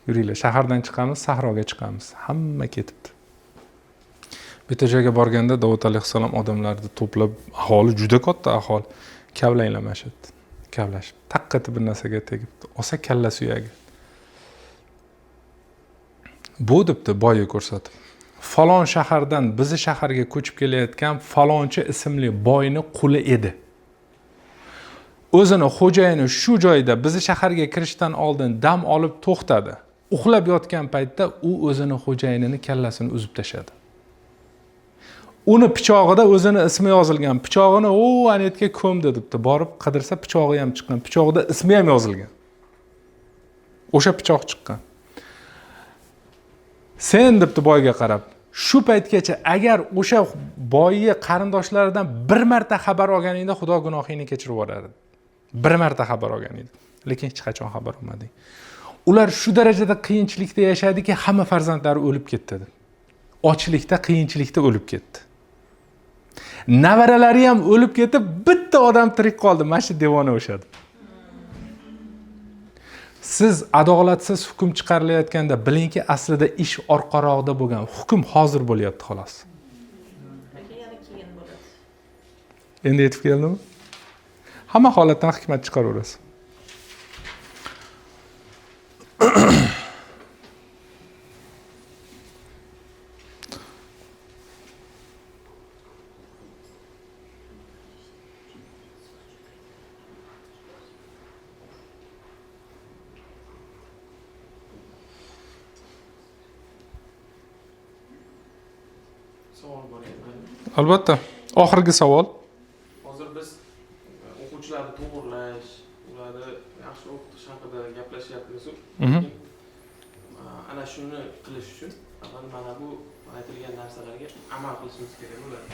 Speaker 1: Yuringlar, shahardan chiqamiz, sahroga chiqamiz. Hamma ketibdi. Bitta joyga borganda Dovud alayhissalom odamlarni to'plab, aholi juda katta aholi, kavlanglar mana shu yerda. Kavlashib, taqqa etib bir narsaga tegibdi. Olsa kalla suyagi. Bu debdi boyga ko'rsatib. Falon shahardan bizi shaharga ko'chib kelayotgan falonchi ismli boyni quli edi. O'zini xo'jayini shu joyda bizi shaharga kirishdan oldin dam olib to'xtadi. Uxlab yotgan paytda u o'zini xo'jayinini kallasini uzib tashladi. Uni pichog'ida o'zini ismi yozilgan. Pichog'ini u anetga ko'mdi debdi. Borib qidirsa pichog'i ham chiqqan. Pichog'ida ismi ham yozilgan. O'sha pichoq chiqqan. Sen debdi boyga qarab, shu paytgacha agar o'sha boyni qarindoshlaridan bir marta xabar olganingda Xudo gunohingni kechirib yuboradi. Bir marta xabar olganingda. Lekin hech qachon xabar olmading. Ular shu darajada qiyinchilikda yashadiki, hamma farzandlari o'lib ketdi. Ochlikda, qiyinchilikda o'lib ketdi. Nevaralari ham o'lib ketib, bitta odam tirik qoldi. Mana shu devona o'shadi. Siz adolatsiz hukm chiqarilayotganda bilingki, aslida ish orqaroqda bo'lgan, hukm hozir bo'lyapti xolos.
Speaker 13: Yana keyin bo'ladi.
Speaker 1: Endi yetib keldimi? Hamma holatdan hikmat chiqaraverasiz.
Speaker 9: Savol bor endi.
Speaker 1: Albatta. Oxirgi savol.
Speaker 9: Hozir biz o'quvchilarni to'g'irlash, ularni yaxshi o'qitish haqida gaplashyapmiz. Ana shuni qilish uchun avval mana bu aytilgan narsalarga amal qilishimiz kerak bo'ladi.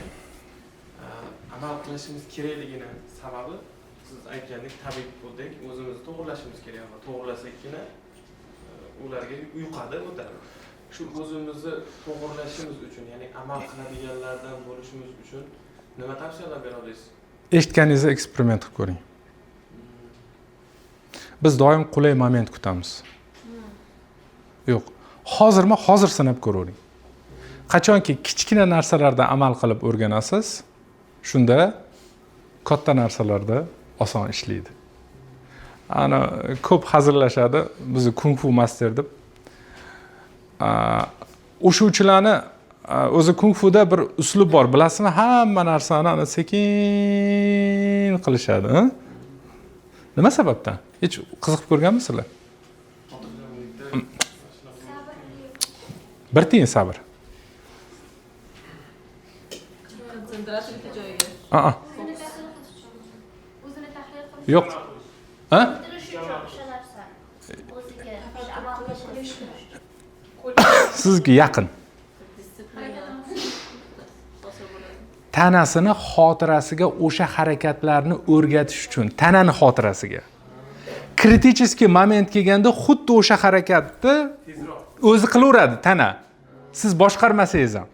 Speaker 9: Amal qilishimiz kerakligini sababi siz aytgandek tabib bo'ldik, o'zimizni to'g'irlashimiz kerak va to'g'irlasakgina ularga yuqadi o'tadi. Shu o'zimizni to'g'irlashimiz uchun, ya'ni amal qiladiganlardan bo'lishimiz uchun nima tavsiyalar bera olasiz?
Speaker 1: Eshitganingizni eksperiment qilib ko'ring. Biz doim qulay moment kutamiz. Yo'q, hozirmi hozir sinab ko'ravering. Qachonki kichkina narsalarda amal qilib o'rganasiz, shunda katta narsalarda oson ishlaydi. Ana ko'p hazillashadi, bizni kung fu master deb. O'shuvchilarni o'zi kung fuda bir uslub bor, bilasizmi? Hamma narsani ana sekin qilishadi. Nima sababdan? Hech qiziqib ko'rganmisizlar? Bir tiyin sabr.
Speaker 13: Konsentratsiya bitta joyiga.
Speaker 3: O'zini tahlil qilish.
Speaker 1: Yo'q. Ha? Sizga yaqin. Tanasini xotirasiga o'sha harakatlarni o'rgatish uchun, tanani xotirasiga. Kriticheskiy moment kelganda xuddi o'sha harakatni o'zi qilaveradi tana. Siz boshqarmasangiz ham.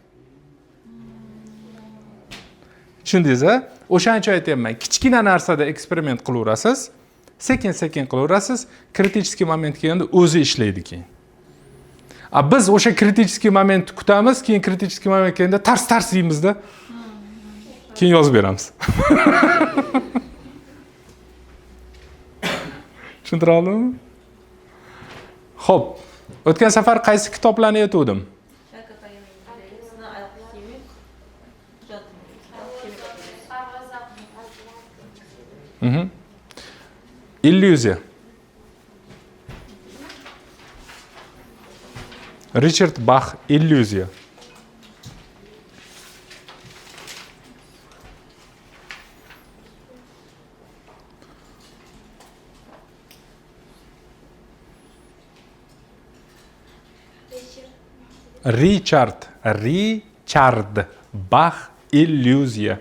Speaker 1: Tushundingiz-a? O'shaning uchun aytyapman, kichkina narsada eksperiment qilaverasiz, sekin-sekin qilaverasiz, kriticheskiy moment kelganda o'zi ishlaydi keyin. Biz o'sha kriticheskiy momentni kutamiz, keyin kriticheskiy moment kelganda tars-tars deymizda, keyin yozib beramiz. Tushuntira oldimmi? Xo'p, o'tgan safar qaysi kitoblarni aytuvdim? Illyuziya. Richard Bach, Illyuziya. Richard Bach, Illyuziya.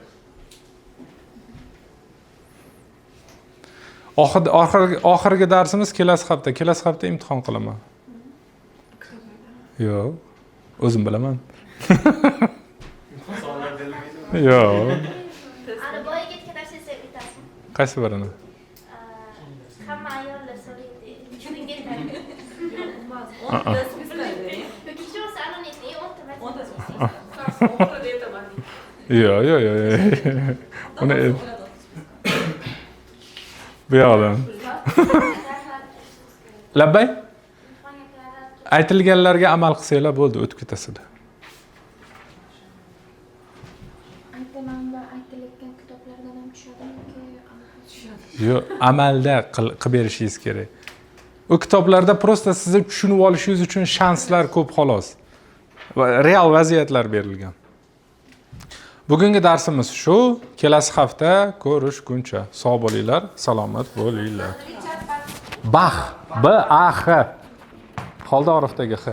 Speaker 1: Oxirgi darsimiz kelasi hafta. Kelasi hafta imtihon qilaman. Yo'q, o'zim bilaman.
Speaker 9: Savollar berilmaydimi?
Speaker 1: Yo'q.
Speaker 3: Ana boyaga aytgan narsangizni aytasizmi?
Speaker 1: Qaysi birini?
Speaker 3: Hamma ayollar so'raydi. Shunga aytadi.
Speaker 1: Yo'q, yo'q, yo'q. Uni bu yoqdan. Labbay? Aytilganlarga amal qilsanglar bo'ldi, o'tib ketasizlar.
Speaker 3: Aytaman va aytilayotgan kitoblardan ham tushadimi yoki
Speaker 1: Yo'q, amalda qilib berishingiz kerak. U kitoblarda prosta sizni tushunib olishingiz uchun shanslar ko'p xolos. Va real vaziyatlar berilgan. Bugungi darsimiz shu. Kelasi hafta ko'rishguncha sog' bo'linglar, salomat bo'linglar. Bax, B A X. Xoldorovdagi X.